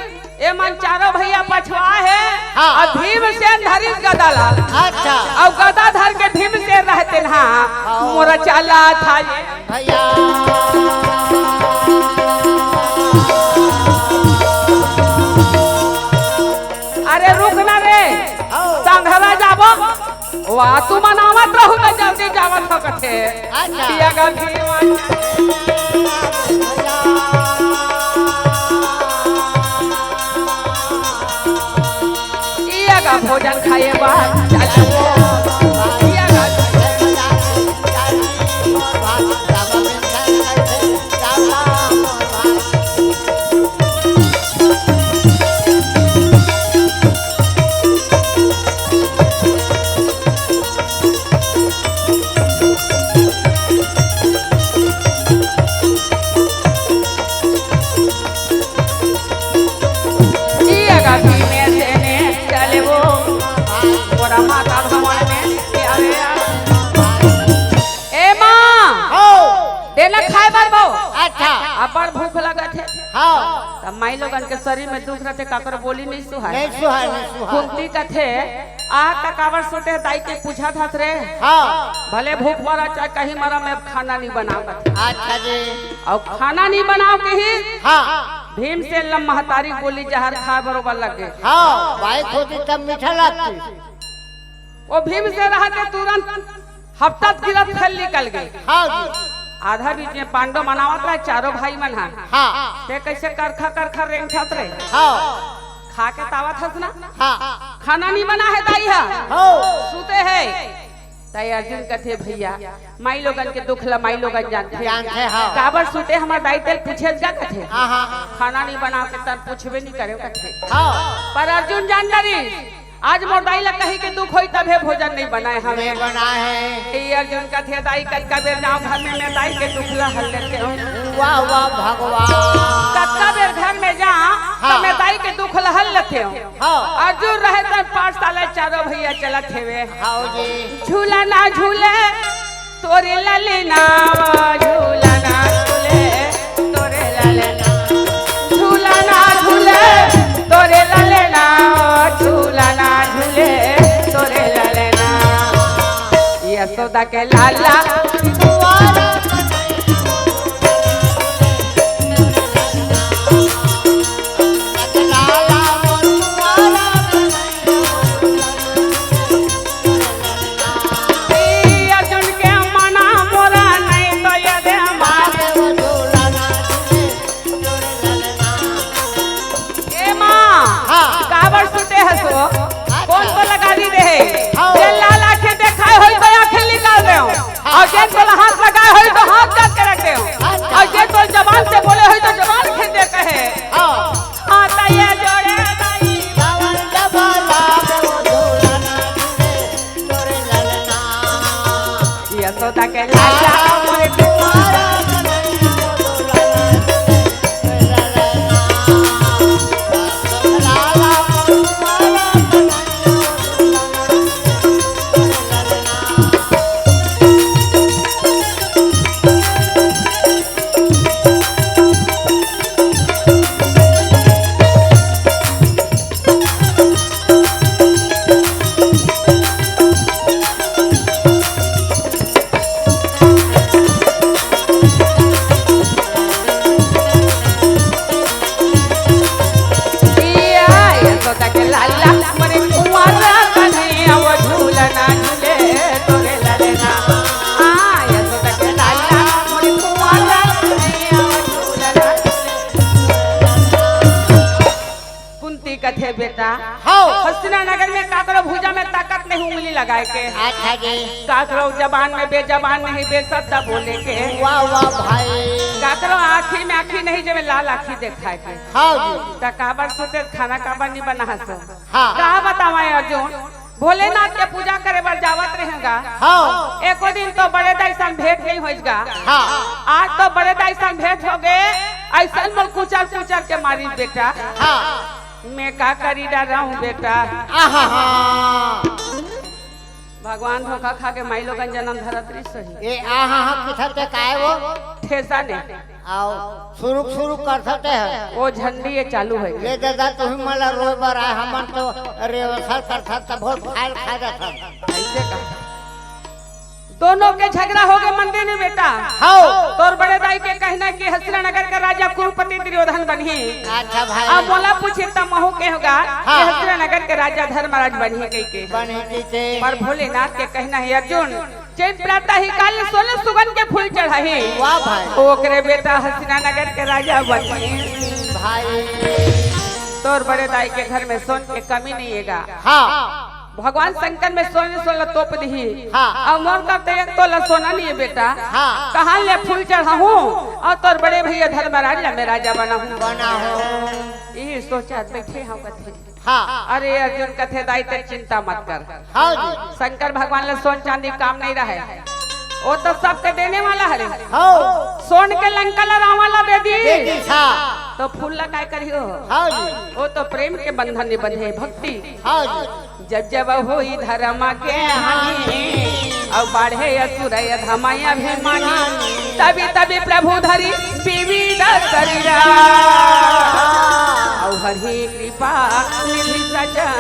ए मन चारों भैया पछवा हे। हाँ। अउ भीमसेन धरिस गदा ला। अच्छा। अउ गदा धर के भीमसेन रहते ना, हाँ। मोर चला था ये। भैया। अरे रुक ना रे, हाँ। संघरा जाबो। वाह, तुमन आवत रहू त जल्दी जावत हो कथे। अच्छा। पिया गा भीमा। पिया गा भोजन खाए बर चलो। पिया गा ए माँ, हो। देना खाए बर बो। अच्छा। अब्बड़ भूख लगत हे। हाँ। त माई लोगन के शरीर में दुख रथे, काकरो बोली नहीं सुहाय। नहीं सुहाय, नहीं सुहाय। कुंती कथे, आ त काबर सुते दाई के पूछत हस रे? हाँ। भले भूख मरा चाहे कहीं मरा, मैं खाना नहीं बनाव कथे। अच्छा जी। अउ खाना नहीं बनाव कही। हाँ। भीमसेन ल महतारी बोली जहर खाए बरोबर लगे। हाँ, बाई खोती तब मीठा लगती। ओ भीमसेन रहते तुरंत हपटत गिरत फेर निकल गे। हाँ जी। आधा बीच में पांडव मन आवत रहे, चारों भाई मन ह। हाँ। ते कैसे करखा करखा रेंगठत रहे? हाँ। खा के त आवत हस ना? हाँ। खाना नहीं बना हे दाई ह। हाँ। सुते हे। त अर्जुन कथे, भैया, माई लोगन के दुख ल माई लोगन जानथे। जानथे, हाँ। काबर सुते हमर दाई तेल पूछे जा कथे। हाँ, हाँ। खाना नहीं बना के तन पूछबे नहीं करे कथे। हाँ। पर अर्जुन जान डरिस, आज मोर दाई ला कहीं के दुख होई तभे भोजन नहीं बनाए हवे। नहीं बनाए हे। ए अर्जुन कथे, दाई कतका बेर जांव घर में, मैं दाई के दुख ला हल लेथंव। वाह, वाह भगवान। कतका बेर घर में जांव, हाँ। त मैं दाई के दुख ला हल लेथंव। हाँ। अर्जुन रहे त पाठशाला चारों भैया चलत हेवे। हाँ जी। झूला ना झूले, तोरे ललना, झूला ना झूले, तोरे ललना, झूला ना झूले, तोरे ललना, झूला ना झूले, तोरे ललना। यशोदा के लाला। अर्जुन के मना मोरा नहीं तो ये दे मारे। ए माँ, हाँ। काबर सुते हसो? अच्छा। कौन को लगा दी दे? हाँ। जे लाल आंखें देखाए होई तो आंखें निकाल दे। हाँ। अउ जे बेटा, हव। हसीना नगर में काकरो भुजा में ताकत नहीं उंगली लगाए के। अच्छा जी। काकरो जबान में बेजबान नहीं बेशब्द बोले के। वाह, वाह भाई। काकरो आँखी में आँखी नहीं, जेमे लाल आँखी देखाए के। हव जी। त काबर सुते खाना काबर नहीं बना हसो? हाँ। का बतावा अर्जुन, भोलेनाथ के पूजा करे बर जावत रहेगा। हव। एको दिन तो बड़े दाई संग भेंट नहीं होइस गा। हाँ। आज तो बड़े दाई संग भेंट हो गए, अइसन मोला कुचर कुचर के मारिस बेटा। हाँ। मैं का करी डरहूँ बेटा। आहा हा। भगवान धोखा खा के माई लोगन जनम धरत रहिस होही। ए आहा हा किथा ते काय वो? ठेसा ने। आओ, सुरुक सुरुक करथते हैं। वो झंडी ये चालू है। ले दादा, तुही मला रोए बर आए, हमन तो rehearsal करथन, त बहुत फाइल खा जाथन। ऐसे का? दोनों के झगड़ा हो गए मंदिर में बेटा। हव। तोर बड़े दाई के कहना कि हसीना नगर का राजा कुरुपति दुर्योधन बनही। अच्छा भाई। अब मोला पूछे त महू के होगा हाँ। कि हसीना नगर के राजा धर्मराज बनही कहि के। बनही कहि के। पर भोलेनाथ के कहना है अर्जुन, जेन प्रातः ही काल सोने सुगंध के फूल चढ़ाही। वाह भाई। ओकरे बेटा हसीना नगर के राजा बनही। भाई। तोर बड़े दाई के घर में सोन के कमी नहीं है गा। हाँ। भगवान शंकर में सोने सोन ला तोप दिही। हाँ। अउ मोर कर ते एक तोला सोना नहीं है बेटा। हाँ। कहाँ ले फूल चढ़ाहूँ अउ तोर बड़े भैया धर्मराज ला मैं राजा बनाहूँ। बनाहूँ। यही सोचा बैठे हँव कथे। हाँ। अरे अर्जुन कथे दाई ते चिंता मत कर। हाँ जी। शंकर भगवान ला सोन चांदी काम नहीं रहे, वो तो सबके देने वाला हरे। हाँ। सोन के लंका ला रावण ला दे दी। दे दी, हाँ। तो फूल ला काय करियो? हाँ जी। वो तो प्रेम के बंधन में बंधे, भक्ति। हाँ जी। जब जब होई धर्म के हानि, अउ बाढ़े असुर अधम अभिमानी, तभी तभी प्रभु धरी विविध शरीरा, अउ हरि कृपा निधि सजन।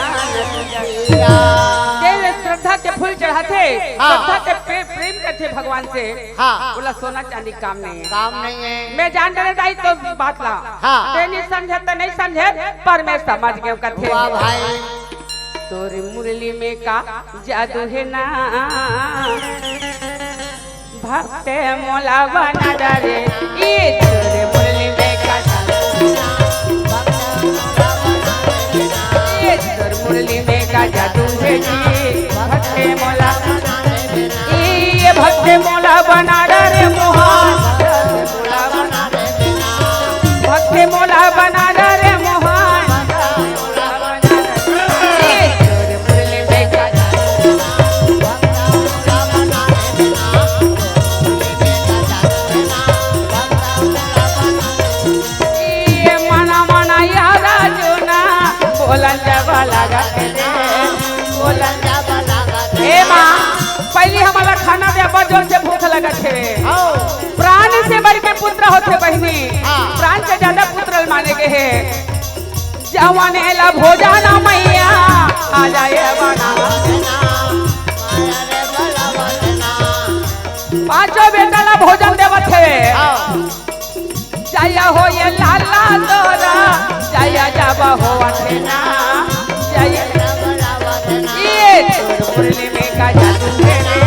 जे श्रद्धा के फूल चढ़ाथे, हाँ। श्रद्धा के प्रे-, प्रेम करथे भगवान से, हाँ। ओला सोना चांदी काम नहीं है। काम नहीं है। मैं जान डरे दाई तो बात ला। हाँ। ते नहीं समझे तो नहीं समझे, पर मैं समझ गयो कथे। वाह भाई। तोर मुरली में का जादू है ना, भक्त मोला बना डरे। ये तोर मुरली में का जादू है ना, ये तोर मुरली में का जादू है जी, भक्त मोला, ये भक्त मोला बना डरे मोहन। भक्त मोला बना डरे मोहन। ये मना मना यारा जो ना बोलन जाबा लागत हे, बोलन जाबा लागत हे। ए माँ, पहली हमला खाना दे, बड़ जोर से भूख लगत हे। आओ। प्राण से बढ़ के पुत्र होथे बहिनी, हाँ। प्राण से ज्यादा पुत्र माने के हे। जवाने ला भोजन मैया आ जाए बना। पांचों बेटा ला भोजन देवत हे। हाँ। जय हो ये लाला तोरा, जय जब हो अंजना, जय। ये तोर मुरली में का जादू है रे।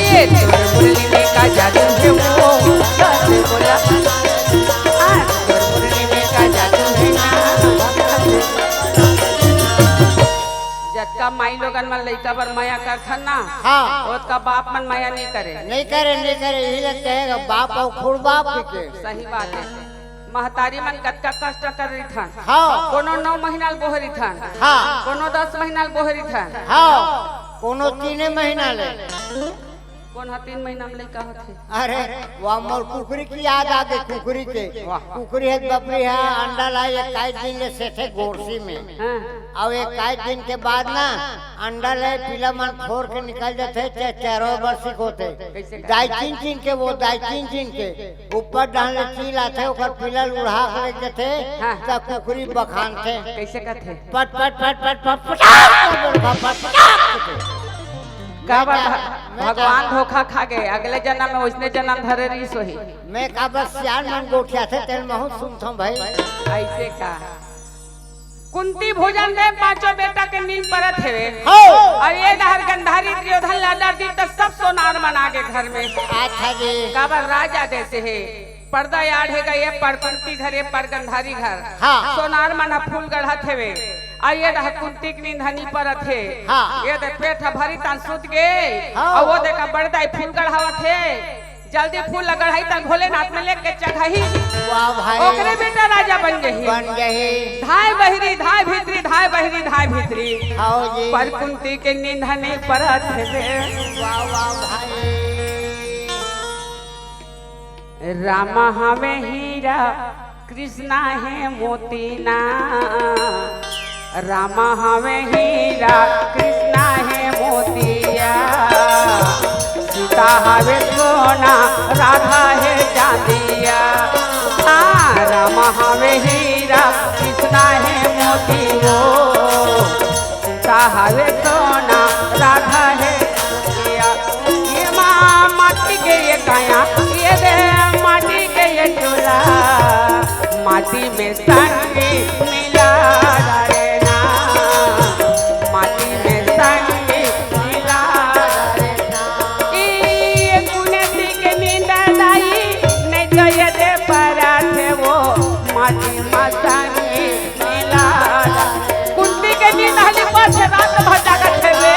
ये तोर मुरली में का जादू है वो, कैसे बोला? हाँ, तोर मुरली में का जादू है ना। जतका माई लोगन मन लइका बर मया करथन ना, हाँ। ओतका बाप मन मया नइ करे। नइ करे, नइ करे, यही लगता है बाप अउ खुड़ बाप के। सही बात है। महतारी मन कतका कष्ट कर रहिथन। हाँ। कोनो नौ महीना ल बोहरिथन। हाँ। कोनो दस महीना ल बोहरिथन। हाँ। कोनो तीने महीना ले। कोन ह तीन महीना में लइका होथे? अरे, वाह, मोर कुकरी के याद आ गई, कुकरी के। वाह। कुकरी हे, बपरी हे, अंडा ला इक्कीस दिन ले सेथे गोरसी में। हाँ। अउ इक्कीस दिन के बाद ना, अंडा ले पीला मन फोर के निकल जाथे, चे-, चारों बरसी के होथे। कैसे? दाई चीन चीन के वो, दाई चीन चीन के। ऊपर डाहन ले चील आथे, ओकर पीला ल उड़ा के ले जाथे, हाँ। त कुकरी बखानथे। कैसे करथे? पट, पट, पट, पट, पट, पटाक, पट, पट, पटाक। काबर मैं भगवान का धोखा खा गे, अगले जन्म में ओइसने जन्म धरे रहिस होही। मैं काबर सियान मन गोठियाथे, तेन महूं सुनथंव भाई। अइसे का? कुंती भोजन दे, पांचों बेटा के नींद परत हेवे। हौ। अउ ए डहर गंधारी दुर्योधन ला डर दी, त सब सोनार मन आगे घर में। अच्छा जी। काबर राजा जइसे हे, परदा आड़े गे, ए पर कुंती घर, ए पर गंधारी घर। हाँ। सोनार मन ह फूल गढ़त हेवे। अउ ए डहर कुंती के नींद ह नी परत हे। हाँ। ए दे पेट ह भरी तहान सुत गे। हाँ। अउ ओ दे का बड़दाई फूल गढ़ावत हे। जल्दी फूल ल गढ़ाही त भोलेनाथ में लेके चघाही। वाह भाई। ओकरे बेटा राजा बन जही। बन जही। धाय बहिरी, धाय भीतरी, धाय बहिरी, धाय भीतरी। हौ जी। पर कुंती के नींद ह नी परत हेवे। वाह, वाह भाई। राम हवे हीरा, कृष्णा हे मोती ना। राम हवे हीरा, कृष्णा हे मोतिया। सीता हवे सोना, राधा हे चांदिया। हाँ, राम हवे हीरा, कृष्णा हे मोती वो। सीता हवे सोना, राधा हे मोतिया। ए माँ माटी के ए काया, ए दे माटी के ए चूल्हा, माटी में संगी मिला डारे ना, माटी में संगी मिला डारे ना। ए कुनेती के नींद दाई, नहीं तो ए दे पराथे वो, माटी में संगी मिला। कुंती के नींद ह नी परत हे, रात भर जागत हेवे।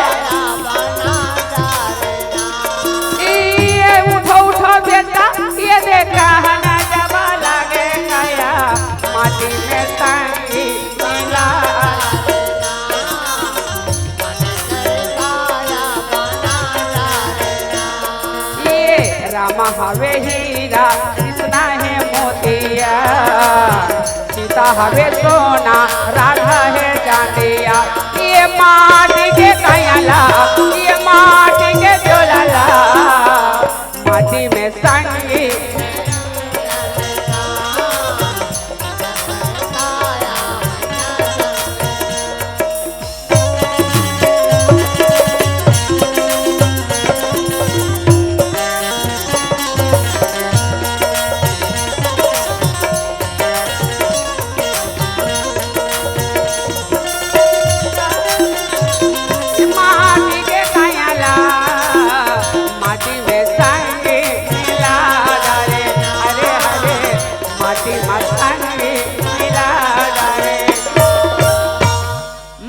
ए उठो, उठो बेटा, ए देखा हना जब लागे काया, माटी में संगी मिला। ए राम हवे हीरा, कृष्णा हे मोतिया। सीता हवे सोना, राधा हे चांदिया। ए माटी के काया ला, ए माटी के चूल्हा ला, माटी में संगी। माटी के काया ला, माटी में संगी मिला डारे। अरे, अरे, माटी में संगी मिला डारे।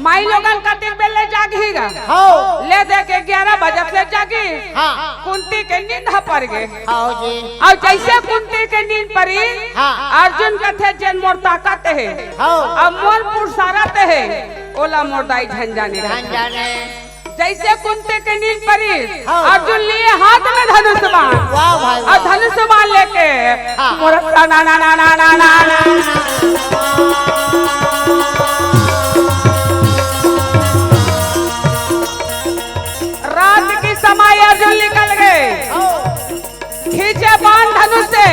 माई लोगन कतेक बेर ले जागही गा? हौ। ले दे के ग्यारह बजे ले जागी। हाँ। कुंती के नींद ह पर गे। हौ जी। अउ जइसे कुंती के नींद परी, हाँ। अर्जुन कथे, "जेन मोर ताकत हे, हौ। अउ मोर पुरुषारथ हे, ओला मोर दाई झन जाने।" झन जाने। जइसे कुंती के नींद परी, हाँ। अर्जुन लिए हाथ में धनुष बाण। वाह भाई, अउ वाह। धनुष बाण लेके हाँ। मोर तना ना ना ना ना ना ना। रात के समय अर्जुन निकल गे, खींचे बाण धनुष से,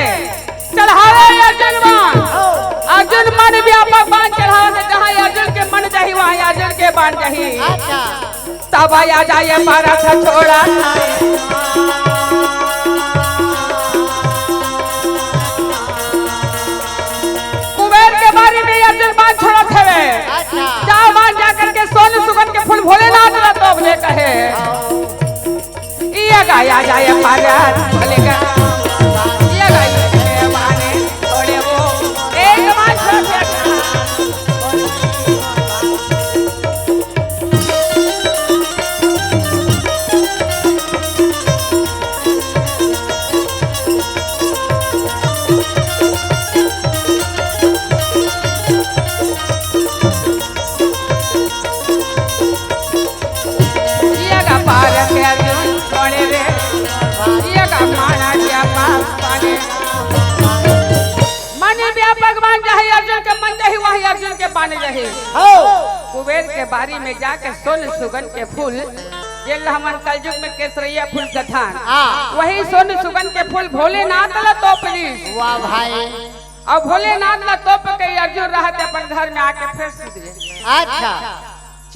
चढ़ावे अर्जुन बाण। अर्जुन मन व्यापक बाण चढ़ावत हे, जहाँ अर्जुन के मन जाही, वहाँ अर्जुन के बाण जाही। अच्छा। तब आया जाए पारथ छोड़ा। कुबेर के बारी में अर्जुन बाण छोड़त हवे। अच्छा। जा बाण जा करके सोन सुगन के फूल भोलेनाथ ला तोप ले कहे। ये गाया जाए पारथ भोले का। ये गाया जाए माने थोड़े वो। एक बार छोड़ दे। जिया का पार के अर्जुन छोड़े रे, जिया का माना जिया पास पाने। मन व्यापक बाण जाही अर्जुन के मन जाही, वही अर्जुन के बाण जाही। हो। कुबेर के बारी में जाके सोन सुगन के फूल, जेला हमन कलयुग में केसरैया फूल कथन, हाँ। वही सोन सुगन के फूल भोलेनाथ ला तोप दिस। वाह भाई। अउ भोलेनाथ ला तोप के अर्जुन रहत अपन घर में आके फिर सुत गे। अच्छा।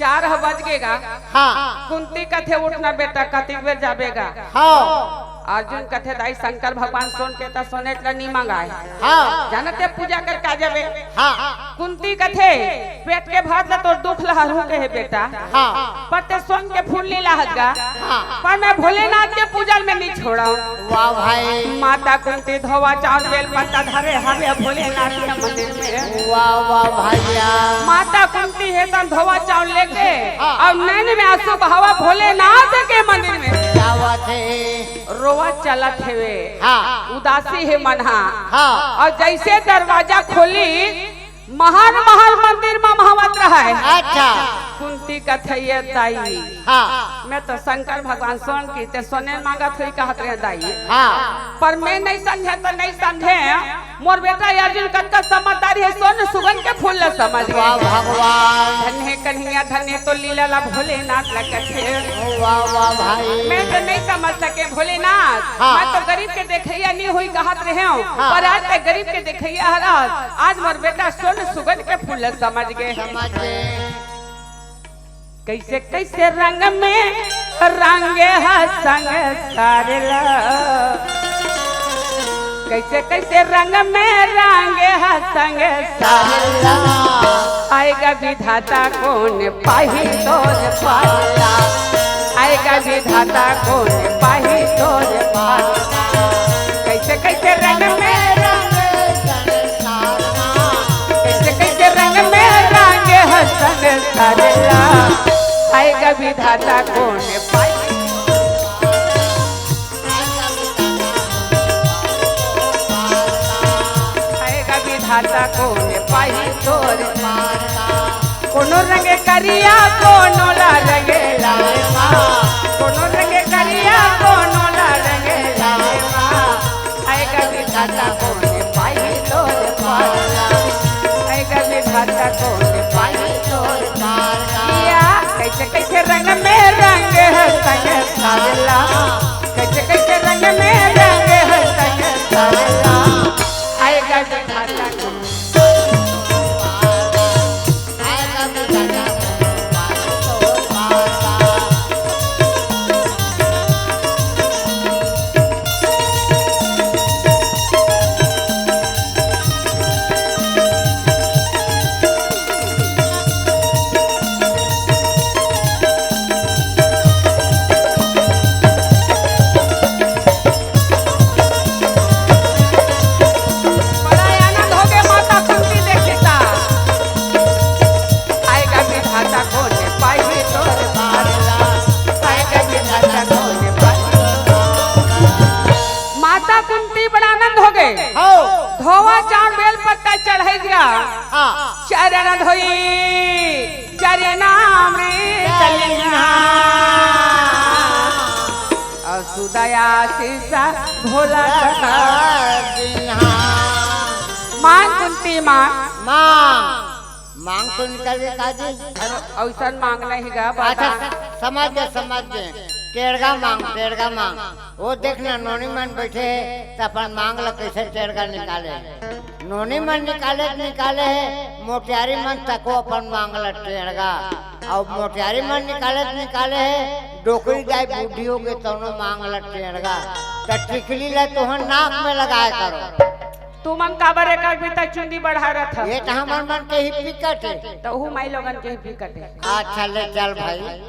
चार ह बज गे गा। हाँ। कुंती कथे, "उठ ना बेटा, कतिक बेर जाबे गा?" हाँ। अर्जुन कथे, "दाई, शंकर भगवान सोन के त सोने ला नी मंगाए। हाँ। जानत हे पूजा कर का जाबे?" हाँ। कुंती कथे, "पेट के भात ला तोर दुख ला हरू के हे बेटा। हाँ। पर ते सोन के फूल नी लाहत गा। हाँ। पर मैं भोलेनाथ के पूजा में नी छोड़व।" वाह भाई। माता कुंती धोवा चाउर बेल पत्ता धरे हवे भोलेनाथ के मंदिर में। वाह, वाह भैया। माता कुंती हे तन धोवा चाउर लेके हाँ। अउ नैन में आंसू बहावा भोलेनाथ के मंदिर में। क्या बात है? रोवा चलत हेवे। हाँ। उदासी हे मन हा। हाँ। अउ जइसे दरवाजा खोली, महल महल मंदिर म महावत रहय। अच्छा। कुंती कथे, "ए दाई, हाँ। मैं तो शंकर भगवान सोन के, ते सोने मांगत होही कहत रहे दाई। हाँ। पर मैं नइ समझे त नइ समझे, मोर बेटा अर्जुन कतका समझदार हे, सोन सुगन के फूल ल समझ गे।" वाह भगवान। धन्य कन्हैया, धन्य तो लीला ला भोलेनाथ ला कथे। वाह, वाह भाई। मैं तो नइ समझ सके भोलेनाथ, हाँ। मैं तो गरीब के देखइया नी होही कहत रहेंव, हाँ। पर आज ते गरीब के देखइया हरस, आज मोर बेटा सोन सुगन के फूल ल समझ गे। समझ गे। कइसे कइसे रंग में रंगे ह संसार ला, कइसे कइसे रंग में रंगे ह संसार ला। आय गा विधाता कोन पाही तोर पाला, आय गा विधाता कोन पाही तोर पाला। कइसे कइसे रंग में रंगे संसार मा, कइसे कइसे रंग में रंगे ह संसार ला। आय गा विधाता कोन पाही, आय गा विधाता कोन पाही तोर पाला। कोनो रंग करिया, कोनो ला रंग लाल मा, कोनो रंग करिया, कोनो ला रंग लाल मा। आय गा विधाता कोन पाही तोर पाला, आय गा विधाता कोन पाही तोर पाला। या कइसे कइसे रंग में रंग ह संसार ला, कइसे कइसे रंग में रंग ह संसार ला। आय गा विधाता कोन बड़ा आनंद होगे माता कुंती देखे ता। आय गा विधाता कोन पाही तोर पाला, आय गा विधाता कोन पाही। माता कुंती बड़ा आनंद होगे। हो। धोवा चाउर बेल पत्ता चढ़ाय गा। हाँ। चरण धोई चरना में तलिहा। अउ सुदया शीशा भोला कथा। मांग कुंती मांग। मांग। मांग तो निकल गे काजी। अरे, अइसन मांग नहीं गा, अच्छा, बता। समझ गे, समझ गे। टेड़गा मांग, टेड़गा मांग। वो देख ना, नोनी मन बइठे हे, त अपन मांग ल कइसे टेड़गा निकाले। नोनी मन निकाले त निकाले हे, मोटियारी मन तको अपन मांग ल टेड़गा। अउ मोटियारी मन निकाले त निकाले हे, डोकरी दाई बूढ़ी होगे तउनो मांग ल टेड़गा। त टिकली ल तुहन नाक में लगाय करो। तुमन काबर एकर बीता चुंदी बढ़ारत हव? ये त हमर मन के ही पिकट हे। त उहू माई लोगन के ही पिकट हे। अच्छा, ले चल भाई।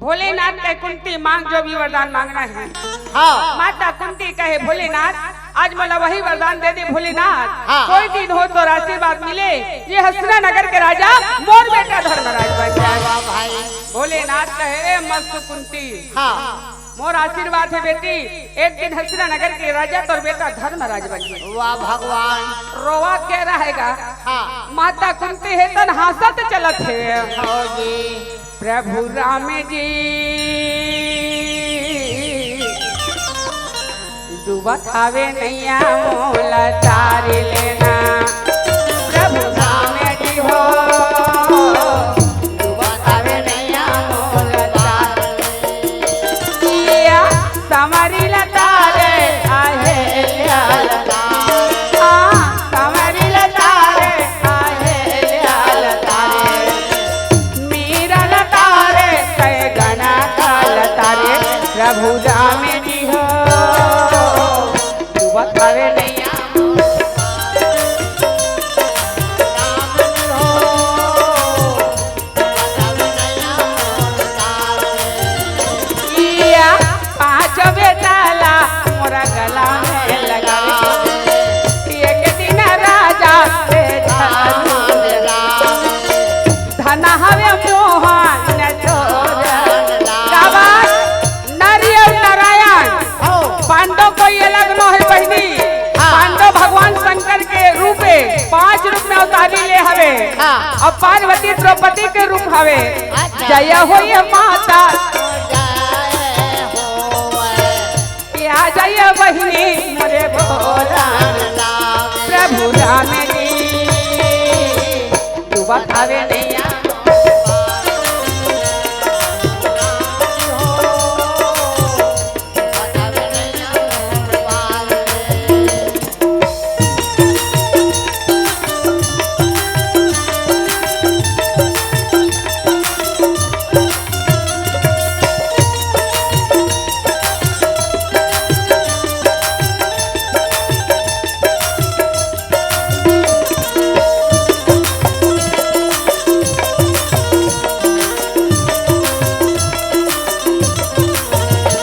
भोलेनाथ कहे, "कुंती मांग जो भी वरदान मांगना है।" हाँ। माता कुंती कहे, "भोलेनाथ, आज मोला वही वरदान दे दे भोलेनाथ। हाँ। कोई दिन हो तोर आशीर्वाद मिले, ये हसुरा नगर के राजा मोर बेटा धर्मराज बन जाए।" वाह भाई। भोलेनाथ कहे, "ए मस्त कुंती।" हाँ। मोर आशीर्वाद हे बेटी, एक दिन हसुरा नगर के राजा तोर बेटा धर्मराज बनही। वाह भगवान। रोवत के रहे गा। हाँ। माता कुंती हे तन हाँसत चलत हे। हाँ जी। प्रभु राम जी, डूबत हावे नैया मोला तार लेना। प्रभु राम जी हो, डूबत हावे नैया मोला तार लेना। या संवरी लता रे, आहे या लता। आ, संवरी लता रे, आहे या लता। मीरा लता प्रभु राम जी हो, डूबत हवे नैया। या पाँच बेटा ला मोरा गला में लगावे, एक दिन राजा से धनु धन हवे मोहन तोर। का बात? नर अउ नारायण। हो। पांडव कोई अलग नो हे बहिनी। हाँ। पांडव भगवान शंकर के रूप हे, पांच रूप में अवतारी ले हवे। हाँ। अउ पार्वती द्रौपदी के रूप हवे। अच्छा। जय होय माता। जय होय। आ जाइए बहिनी मोरे भोला प्रभु राम जी, डूबत हवे नैया।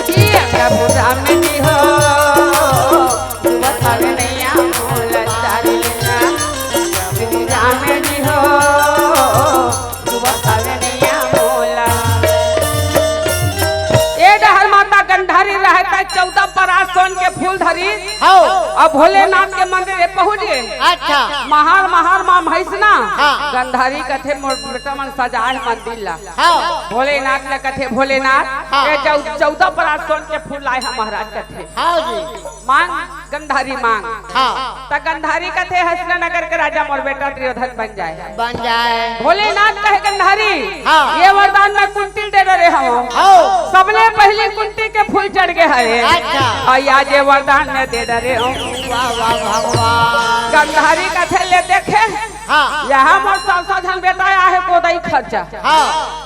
जी, प्रभु राम जी हो, डूबत हवे नैया मोला तारी लेना। प्रभु राम जी हो, डूबत हवे नैया मोला। ए डहर माता गंधारी रहत हे, चौदह परात सोन के फूल धरी। हौ। अउ भोलेनाथ के मंदिर हे पहुंच गे। अच्छा। महाल, महाल मा भइस ना। हाँ। गंधारी कथे, "मोर बेटा मन सजाए मंदिर ला।" हाँ। भोलेनाथ ला कथे, "भोलेनाथ, हाँ। ए चौ-, चौदह परात सोन के फूल लाए हँव महाराज," कथे। हाँ जी। मांग, गंधारी मांग। हाँ। त गंधारी कथे, "हसना नगर के राजा मोर बेटा दुर्योधन बन जाए।" बन जाए। भोलेनाथ कहे, "गंधारी, हाँ। ये वरदान मैं कुंती ल दे डरे हँव।" हाँ। सबले पहिली कुंती के फूल चढ़ गे हवे। अच्छा। अउ आज ये वरदान मैं दे डरे हँव। वाह, वाह, भगवान। गंधारी कथे, "ले देखे, हाँ। यहाँ मोर सात, सात झन बेटा आहे, कोदई खर्चा।" हाँ।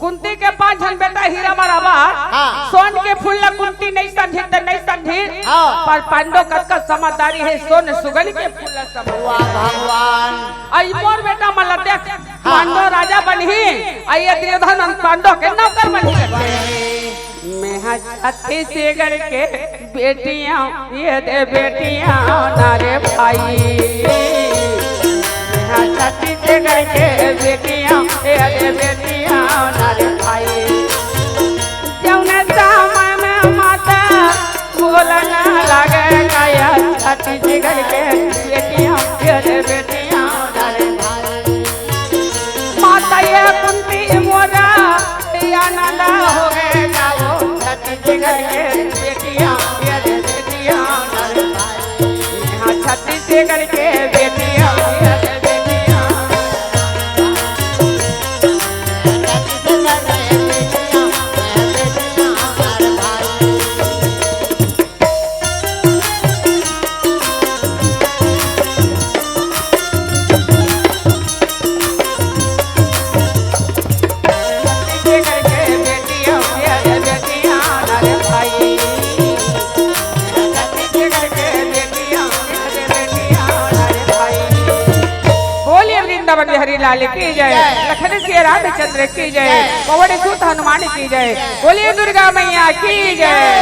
कुंती के पांच झन बेटा हीरा बराबर, हाँ। सोन के फूल ला कुंती नइ समझिस त नइ समझिस, हाँ। पर पांडव कतका समझदारी हे, सोन सुगन के फूल ला समझ। वाह भगवान। अउ मोर बेटा मन ला देख, हाँ। पांडव राजा बनही, अउ ये दुर्योधन पांडव के नौकर बनही। मैं हा छत्तीसगढ़ के बेटिया, ये दे बेटिया ना रे भाई। यहाँ छत्तीसगढ़ के बेटिया, ये दे बेटिया ना रे भाई। जौने समय में माता बोलना लगे, गया छत्तीसगढ़ के बेटिया, ये दे बेटिया ना रे भाई। माता ये कुंती मोरा, ये आनंद हो गए गाओ, छत्तीसगढ़ के बेटिया, ये रे बेटिया, यहाँ छत्तीसगढ़ के बेटिया, ये रे बेटिया। बोलिए वृंदावन बिहारी लाल की जय, जय। लखन सिया रामचंद्र की जय, जय। पवन सुत हनुमान की जय, बोलिए दुर्गा मैया की जय।